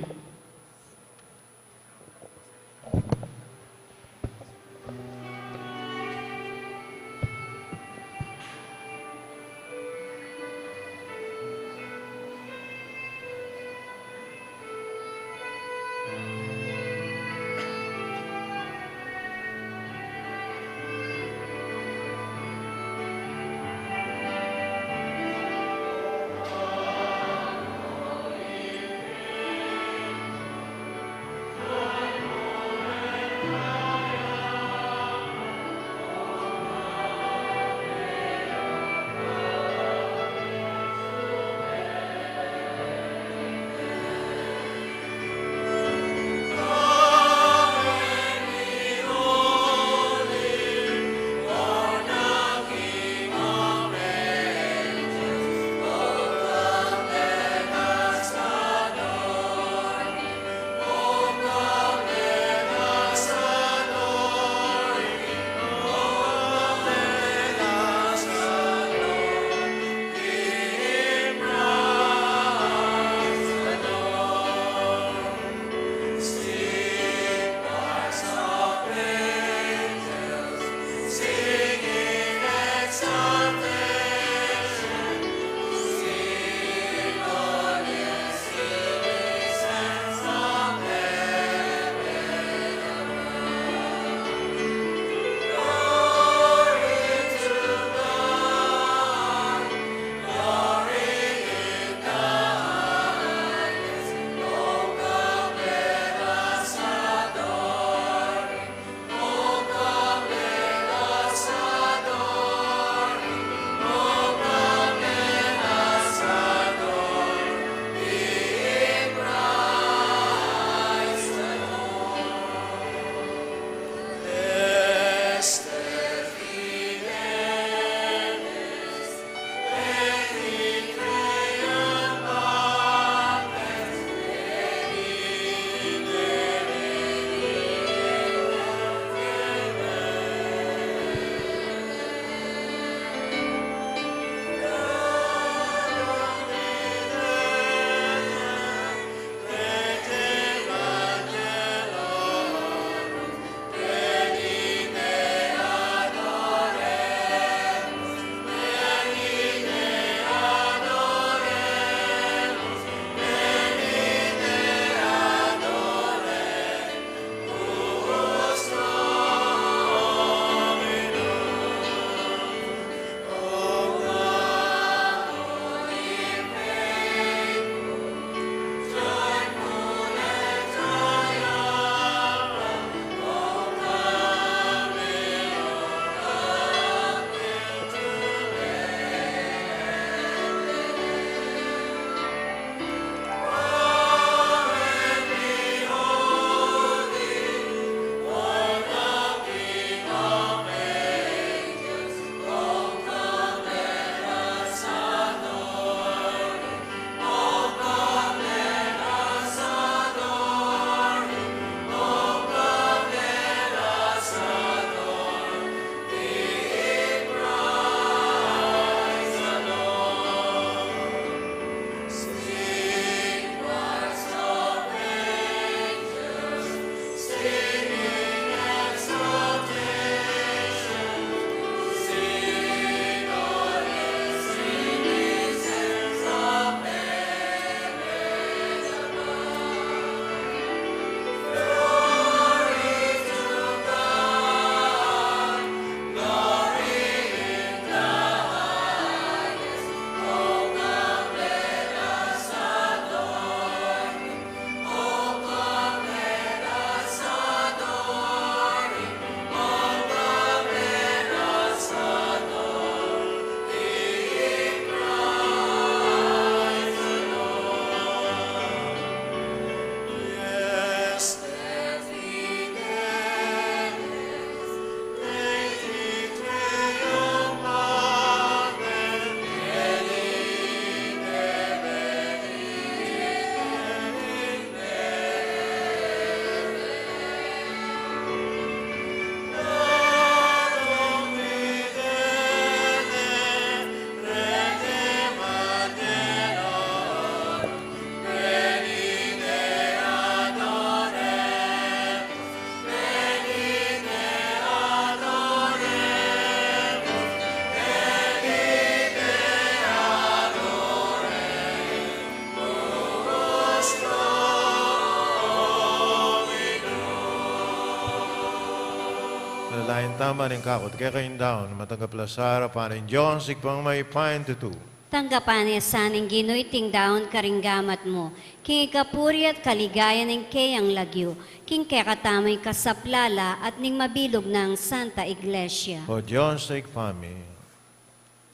Tama ning kakut keka ing daun, matanggap la sa arapan ning Dios, Ibpang mayupaya king tutu. Tanggapan na sa ning Ginu iting daun karing gamat mu, king ikapuri at kaligayan ning keyang lagyu, king kekatamung kasaplalan at ning mabilug nang Santa Iglesia. O Dios, Ibpa mi,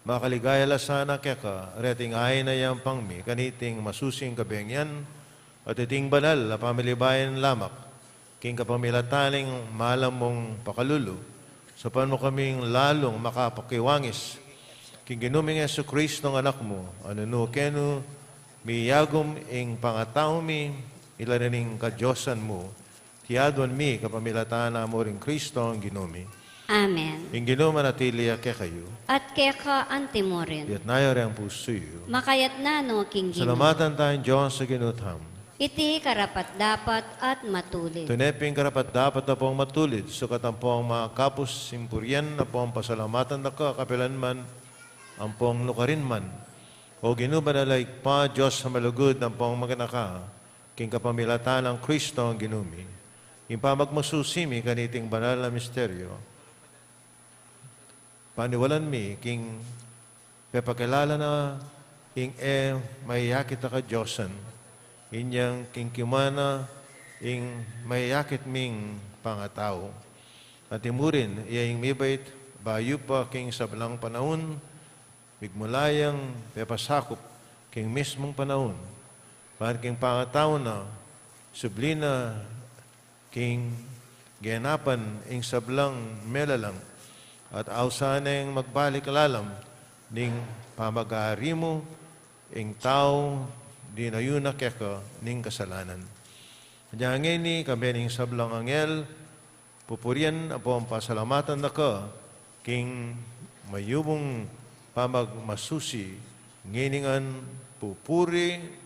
makaligaya la sana keka reting ain a yampang mi kaniting masusing kabengian, at iting banal a pamilibayan lamak, king kapamilatan ning malam mung pakalulu, saupan mu kaming lalung makapakiwangis king Ginu ming Jesucristo a Anak mu, a nunu kenu miyagum ing pangatau mi, ila na ning kadiosan mu, king aduan mi kapamilatan na mu ring Cristong Ginu mi. Amen. Ing Ginu manatili ya kekayu. At keka anti mu rin. Itas yu ring pusu yu. Makaitas na no king Ginu. Salamatan taya ing Dios a Ginu tamu. Iti karapat-dapat at matulid. Tune pin karapat-dapat ampong matulid, sukat ampong makapus ing purian ampong pasalamatan da ka kapilan man ampong nukarin man. O Ginu, banal a Ibpa, Dios a malugud ampong makanaka, king kapamilatan nang Cristong Ginu mi, ing pamagmasusi mi kaniting banal a misteryo, paniwalan mi king pepakilala na ing e mayakit a kadiosan, inyang kingkimuan na ing mayakit ming pangatau. At imurin, iya ing mibait bayu pa king sablang panaun, migmula yang pepasakup king mismung panaun, ban king pangatau na, subli na king genapan ing sablang melalang, at ausan neng magbalik lalam ning pamag-ari mu ing tau dinayu na keka ning kasalanan. Anya ngeni, kayabe ning sablang anghel, pupurian ampong pasalamatan da ka king mayubung pamagmasusi, ngeni ngan pupuri.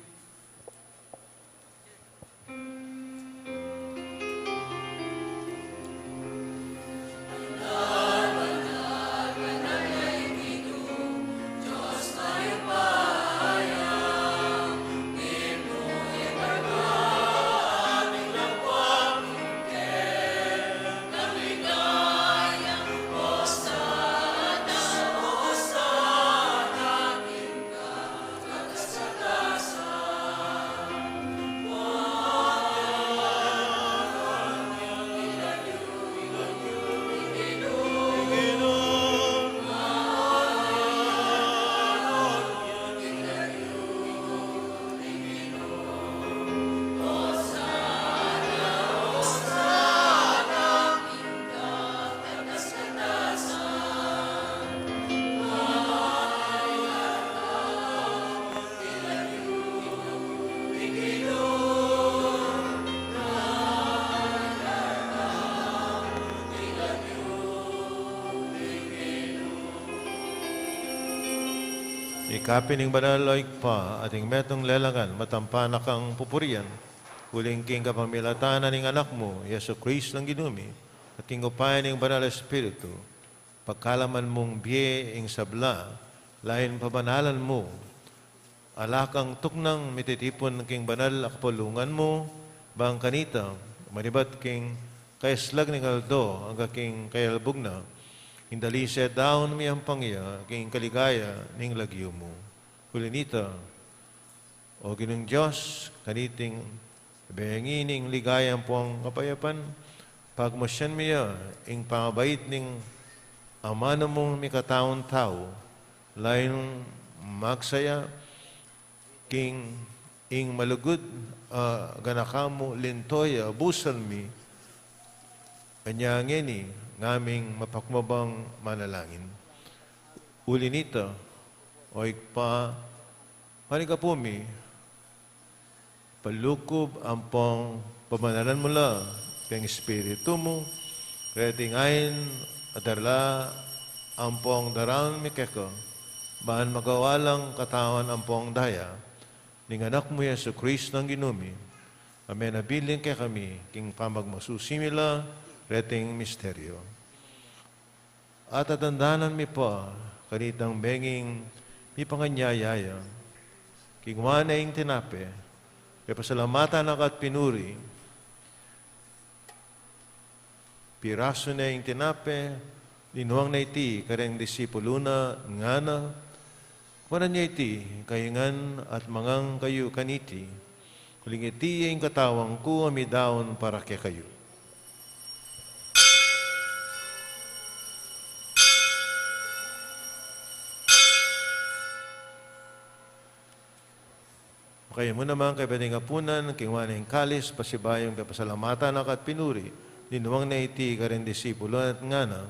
Ika pin ing banal, o Ibpa, at ing metung lelangan matampa na kang pupurian, uling king kapamilatan na ning Anak mu, Jesucristo a Ginu mi, at king upaya ning Banal a Espiritu, pagkalaman mung bie ing sabla, lain pabanalan mu, ala kang tuknang mititipun king banal a kapulungan mu, bang kanita, manibat king kayaslag ning aldo angga king kayalbug na, ing dalise daun miyampang ya king kaligaya ning lagyu mu. Uli nita, O Ginung Dios, kaniting bengi ning ligaya ampong kapayapan, pagmasusian mu ya ing pangabait ning amanu mung mikataung tau, lalu magsaya king ing malugud a ganaka mu linto ya busal mi, anya ngeni ngaming mapakmabang manalangin. Uli nita, o Ibpa, panigapu mi, palukub ampong pabanalan mu la king Espiritu mu reting ain a darla ampong daraun mi keka, ban magawa lang katawan ampong daya ning Anak mu, Jesucristo a Ginu mi, a menabilin kekami king pamagmasusi mi la reting misteryo. At atandanan mi pa kanitang benging mipanganyaya ya, kinua ne ing tinape, pepasalamatan na ka at pinuri, pirasu ne ing tinape, linuang na iti kareng disipulu na, ngana: Kuanan ye iti, kayu ngan, at mangan kayu kaniti, uling iti ya ing katawan ku a midaun para kekayu. Makayamu naman kaybat ning apunan, kinua ne ing kalis, pasibayu ing pasalamatan na ka at pinuri, linuang na iti kareng disipulu na at ngana: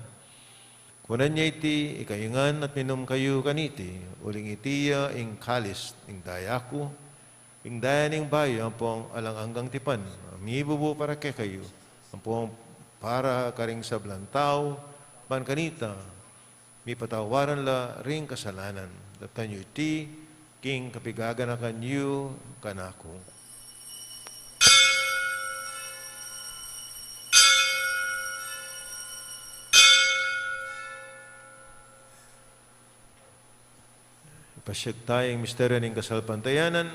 Kuanan ye iti, ikayu ngan, at minum kayu kaniti, uling iti ya ing kalis ning daya ku, ing daya ning bayu ampong alang anggang tipan, a mibubu para kekayu ampong para karing sablang tau, ban kanita mipatawaran la ring kasalanan. Daptan yu iti king kapigaganakan yu kanaku. Ipasyag taya ing misteryu ning kasalpantayanan.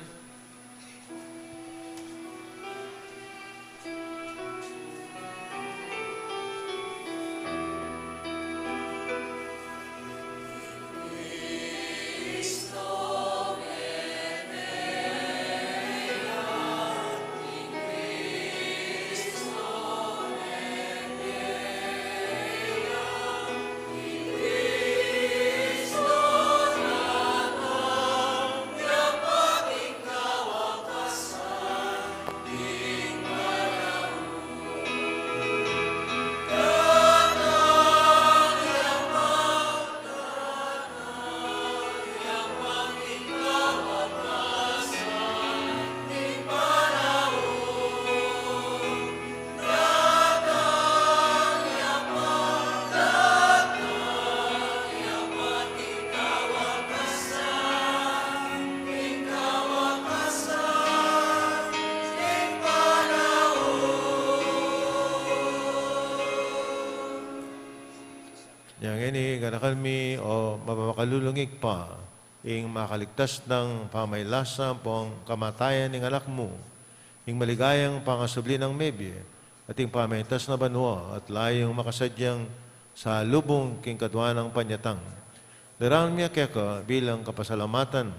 Nya ngeni, ganakan mi, o mapamakalulung Ibpa, ing makaligtas nang pamailasa ampong kamatayan ning Anak mu, ing maligayang pangasubli nang mebie, at ing pamaitas na banua, at layung makasadyang salubung king kadua nang panyatang. Daraun mi keka bilang kapasalamatan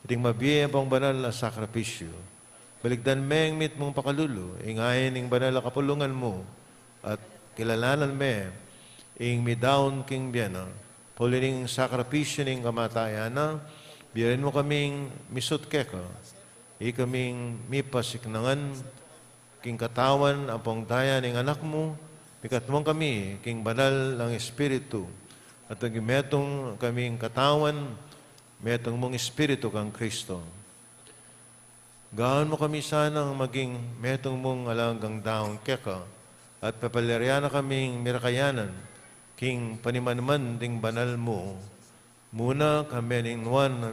iting mabie ampong banal a sakripisyu. Balikdan me ing mitmung pakalulu, ing ain ning banal a kapulungan mu, at kilalanan me ing midaun king bie na. Pauli ning sakripisyu ning kamatayan na, bie mu kaming misut keka, ikaming mipasiknangan king katawan ampong daya ning Anak mu, mikatmung kami king banal a Espiritu, at maging metung kaming katawan, metung mung Espiritu kang Kristo. Gawan mu kami sanang maging metung mung alang anggang daun keka, at pepalirian na kaming mirakayanan king panimanuman ding banal mu. Muna, kambe ning nuan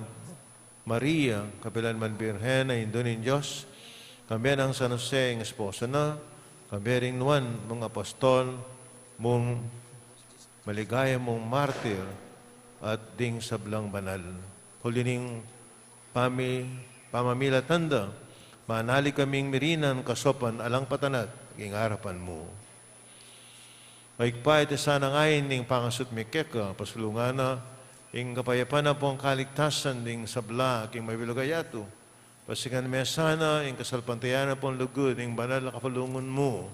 Maria, kapilan man Birhen a Indu ning Dios, kambe nang San Jose ing esposo na, kambe ring nuan mung apostol, mung maligaya mung martir, at ding sablang banal. Pauli ning pami-, pamamilatan da, manalig kaming mirinan kasopan alang patanat king arapan mu. O Ibpa, iti sanang ain ning pangasut mi keka, pasulungan na ing kapayapan ampong kaligtasan ding sabla king mabilug a yatu. Pasikan me sana ing kasalpantayanan ampong lugud ning banal a kapulungan mu,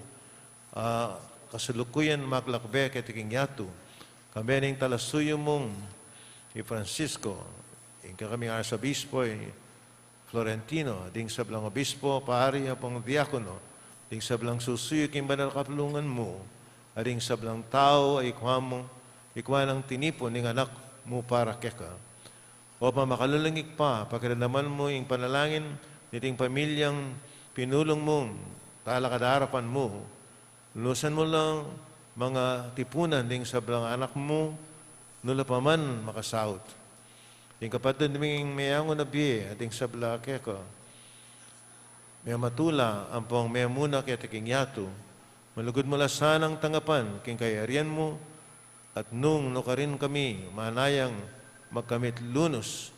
a kasalukuyan maglakbe keti king yatu. Kambe ning talasuyu mung i Francisco, ing kekaming arsobispo i Florentino, ding sablang obispo, pari, ampong diakono, ding sablang susuyu king banal a kapulungan mu, at ding sablang tau a ikwa mu, ikwa nang tinipun ning Anak mu para keka. O pamakalulung Ibpa, pakiramdaman mu ing panalangin niting pamilyang pinulung mung talakad arapan mu. Lusan mu lang mangatipunan ding sablang anak mu, nula pa man makasaut. Ding kapatad ming meyangu na bie, at ding sabla keka mematula ampong memuna keti king yatu, malugud mu la sanang tanggapan king kayarian mu, at nung nukarin kami manayang magkamit lunus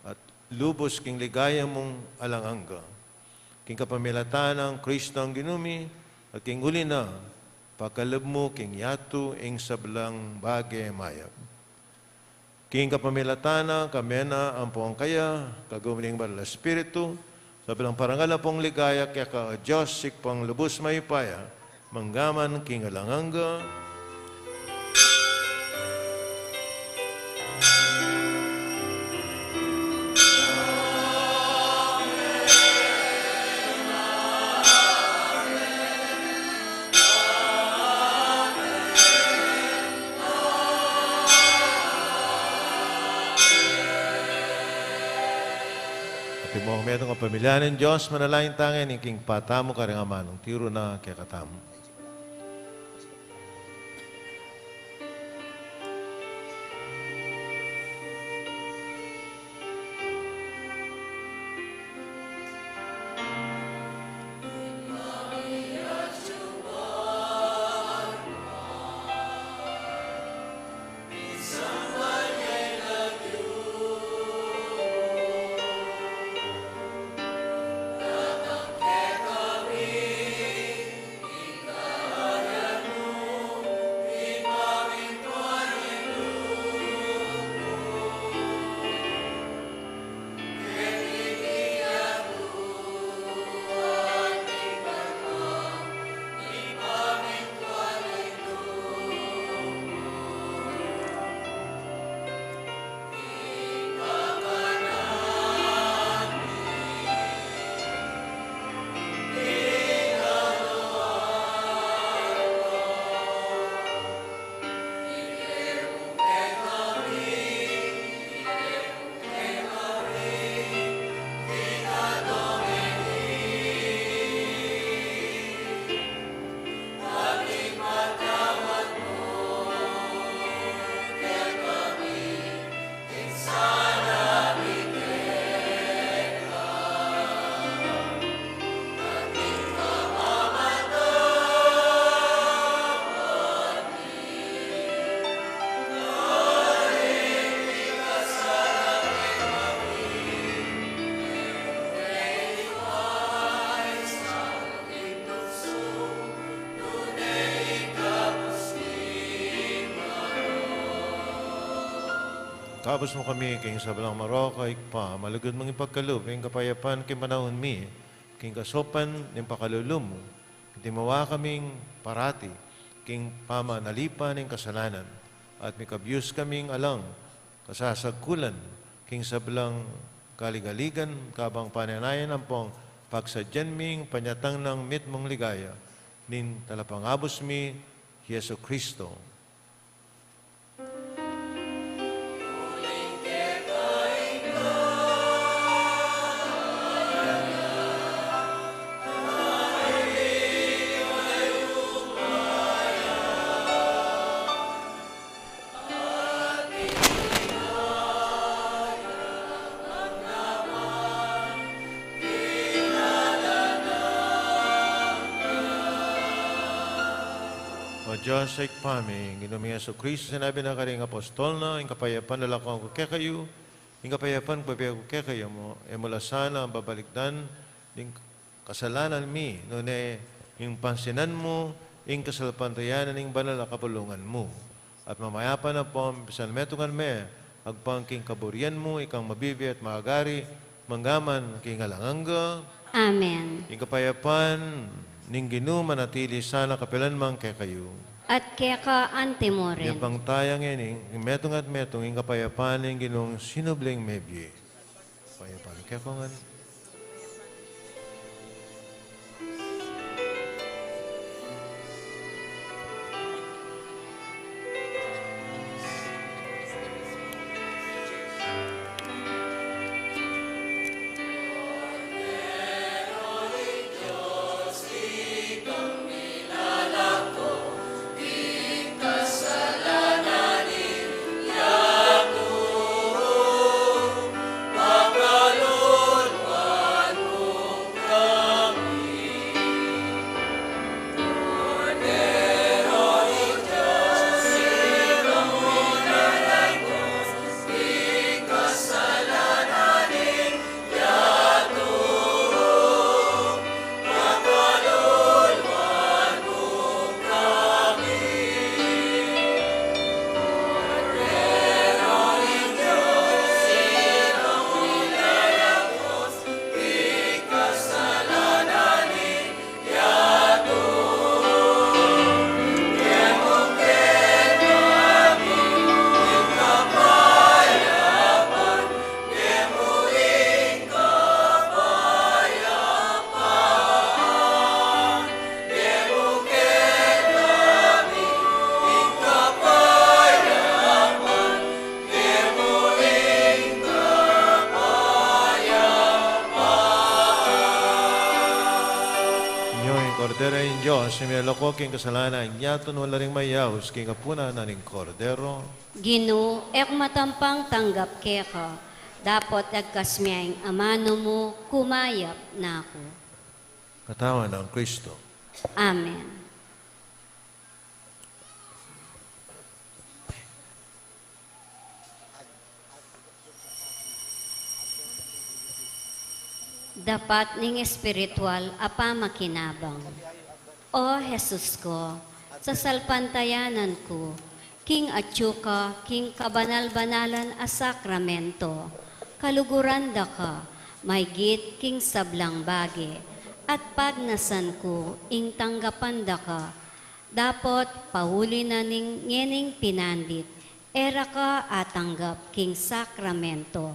at lubus king ligaya mung alang angga. King kapamilatan nang Kristong Ginu mi, at king uli na, pakalub mu king yatu ing sablang bage mayap. King kapamilatan na, kambe na ampong kaya, kagum ning Banal a Espiritu, sablang parangal ampong ligaya keka, o Dios, Ibpang lubus mayupaya, mangga man king alang angga. At ing makanyan a pamilya ning Dios, manalangin tamu ngan king patamu karing amanung tiru na kekatamu. Kabus mu kami king sablang marok, Ibpa, malugud mung ipagkalub ing kapayapan king panaun mi, king kasaupan ning pakalulu mu, iti mawa kaming parati king pamanalipan ning kasalanan, at mikabus kaming alang kasasagkulan king sablang kaligaligan, kabang pananayan ampong pagsadyan ming panyatang nang mitmung ligaya ning Talapangabus mi, Jesucristo. O Dios, Ibpa mi, ing Ginu ming Jesucristo, sinabi na karing apostol na, ing kapayapan lalakwan ku kekayu, ing kapayapan ku bibie ku kekayu, e mu la sana babalikdan ding kasalanan mi, nune ing pansinan mu ing kasalpantayanan ning banal a kapulungan mu. At mamayapa na pong pisanmetungan me, agpang king kaburian mu, ikang mabibie at magari, mangga man king alang angga. Amen. Ing kapayapan ning Ginu manatili sana kapilan man kekayu. At keka anti mu rin. Yabang taya ngeni ing metung at metung ing kapayapan ning Ginung sinubling mebie. Kapayapan kekayu ngan. Dios, ing melako king kasalanan, yatun mo la ring mayaus king apunan na ning Kordero. Ginu, e ku matampang tanggap keka, dapot dagkas me ing amanu mu, kumayap na ku. Katawan nang Kristo. Amen. Dapat ning espiritual a pamakinabang. O Jesus ku, sasalpantayanan ku, king atyu ka king kabanal-banalan a sakramento, kaluguran da ka, maygit king sablang bage, at pagnasan ku ing tanggapan da ka, dapot pauli na ning ngening pinandit, e ra ka atanggap king sakramento.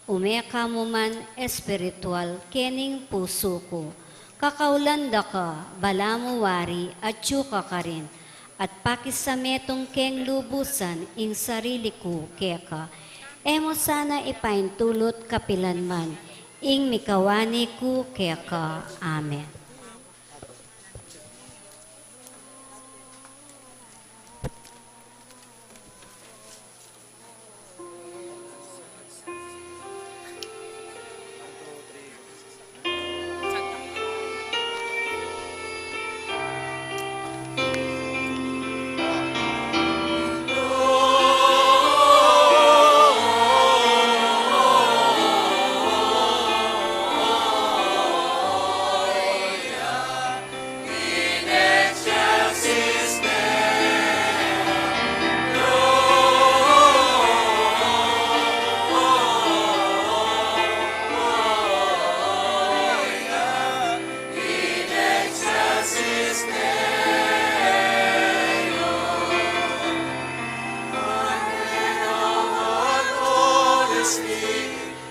Ume ka mu man espiritual kening pusu ku. Kakaulan da ka, balamu wari atyu ka karin, at pakisametung keng lubusan ing sarili ku keka. E mu sana ipaintulut kapilan man ing mikawani ku keka. Amen.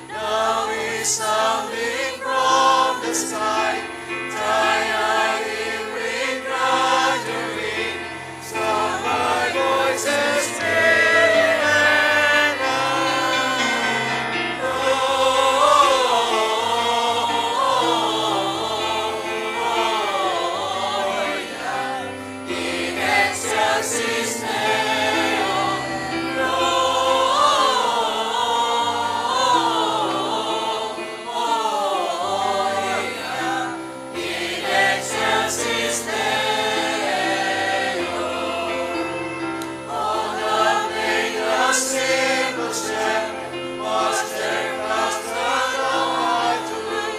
Now is sounding from the sky, thy hymn we gladly ring, sung by voices great and loud. In excelsis Deo, Gloria, in excelsis Deo. On the plain the simple shepherd was there cast along to look.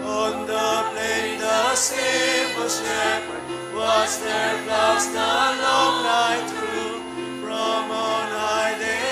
On the plain the simple shepherd was there cast along right through. From on high they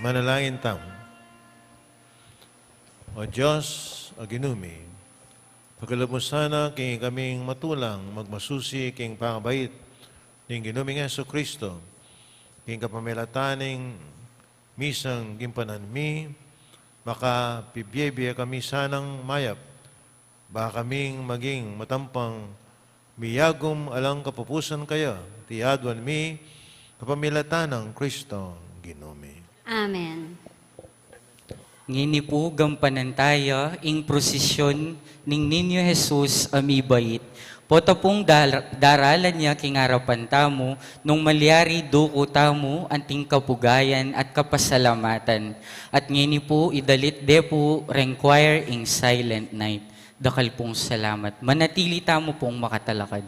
Manalangin tamu. O Dios, a Ginu mi, pakalub mu sana king ikaming matulang magmasusi king pangabait ning Ginu ming Jesucristo, king kapamilatan ning misang gimpanan mi, makapibie-bie kami sanang mayap, ba kaming maging matampang miyagum alang kapupusan kaya, iti aduan mi kapamilatan nang Kristo Ginu mi. Amen. Ngeni pu, gampanan taya ing prosesyon ning Niño Jesus a mibait. Pota pung dar-, daralan ya king arapan tamu, nung malyari duku tamu anting kapugayan at kapasalamatan. At ngeni pu, idalit de pu reng choir ing Silent Night. Dakal pung salamat. Manatili tamu pung makatalakad.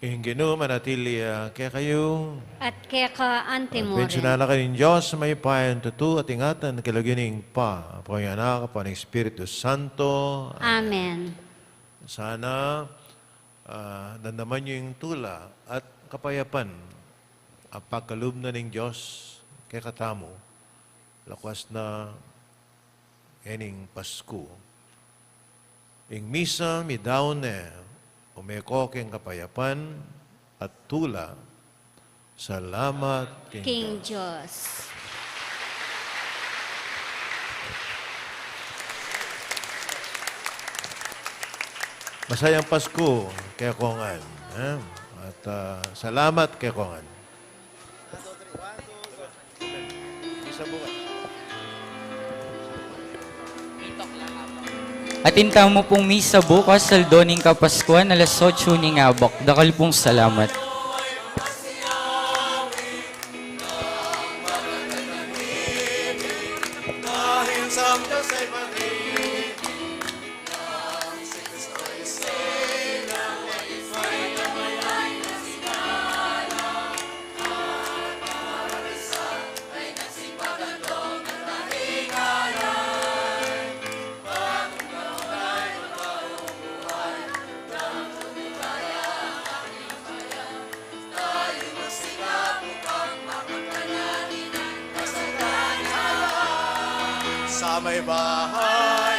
Ing Ginu manatili ya kekayu. At keka anti mu rin. Pensiunan na kayu ning Dios mayupaya, ing tutu at ing atin, king lagyu ning Ibpa, ning Anak, ning Espiritu Santo. Amen. Sana, ah, damdaman yu ing tula at kapayapan a pagkalub na ning Dios kekatamu, lakwas na ining Pasku. Ing misa midaun ne, ume ko king kapayapan at tula. Salamat king Dios. Masayang Pasku kekongan, eh? At, ah, salamat kekongan. Atin tamu pung misa bukas, aldo ning Kapaskuan, alas otso ning abak. Dakal pung salamat. Sa may bahay.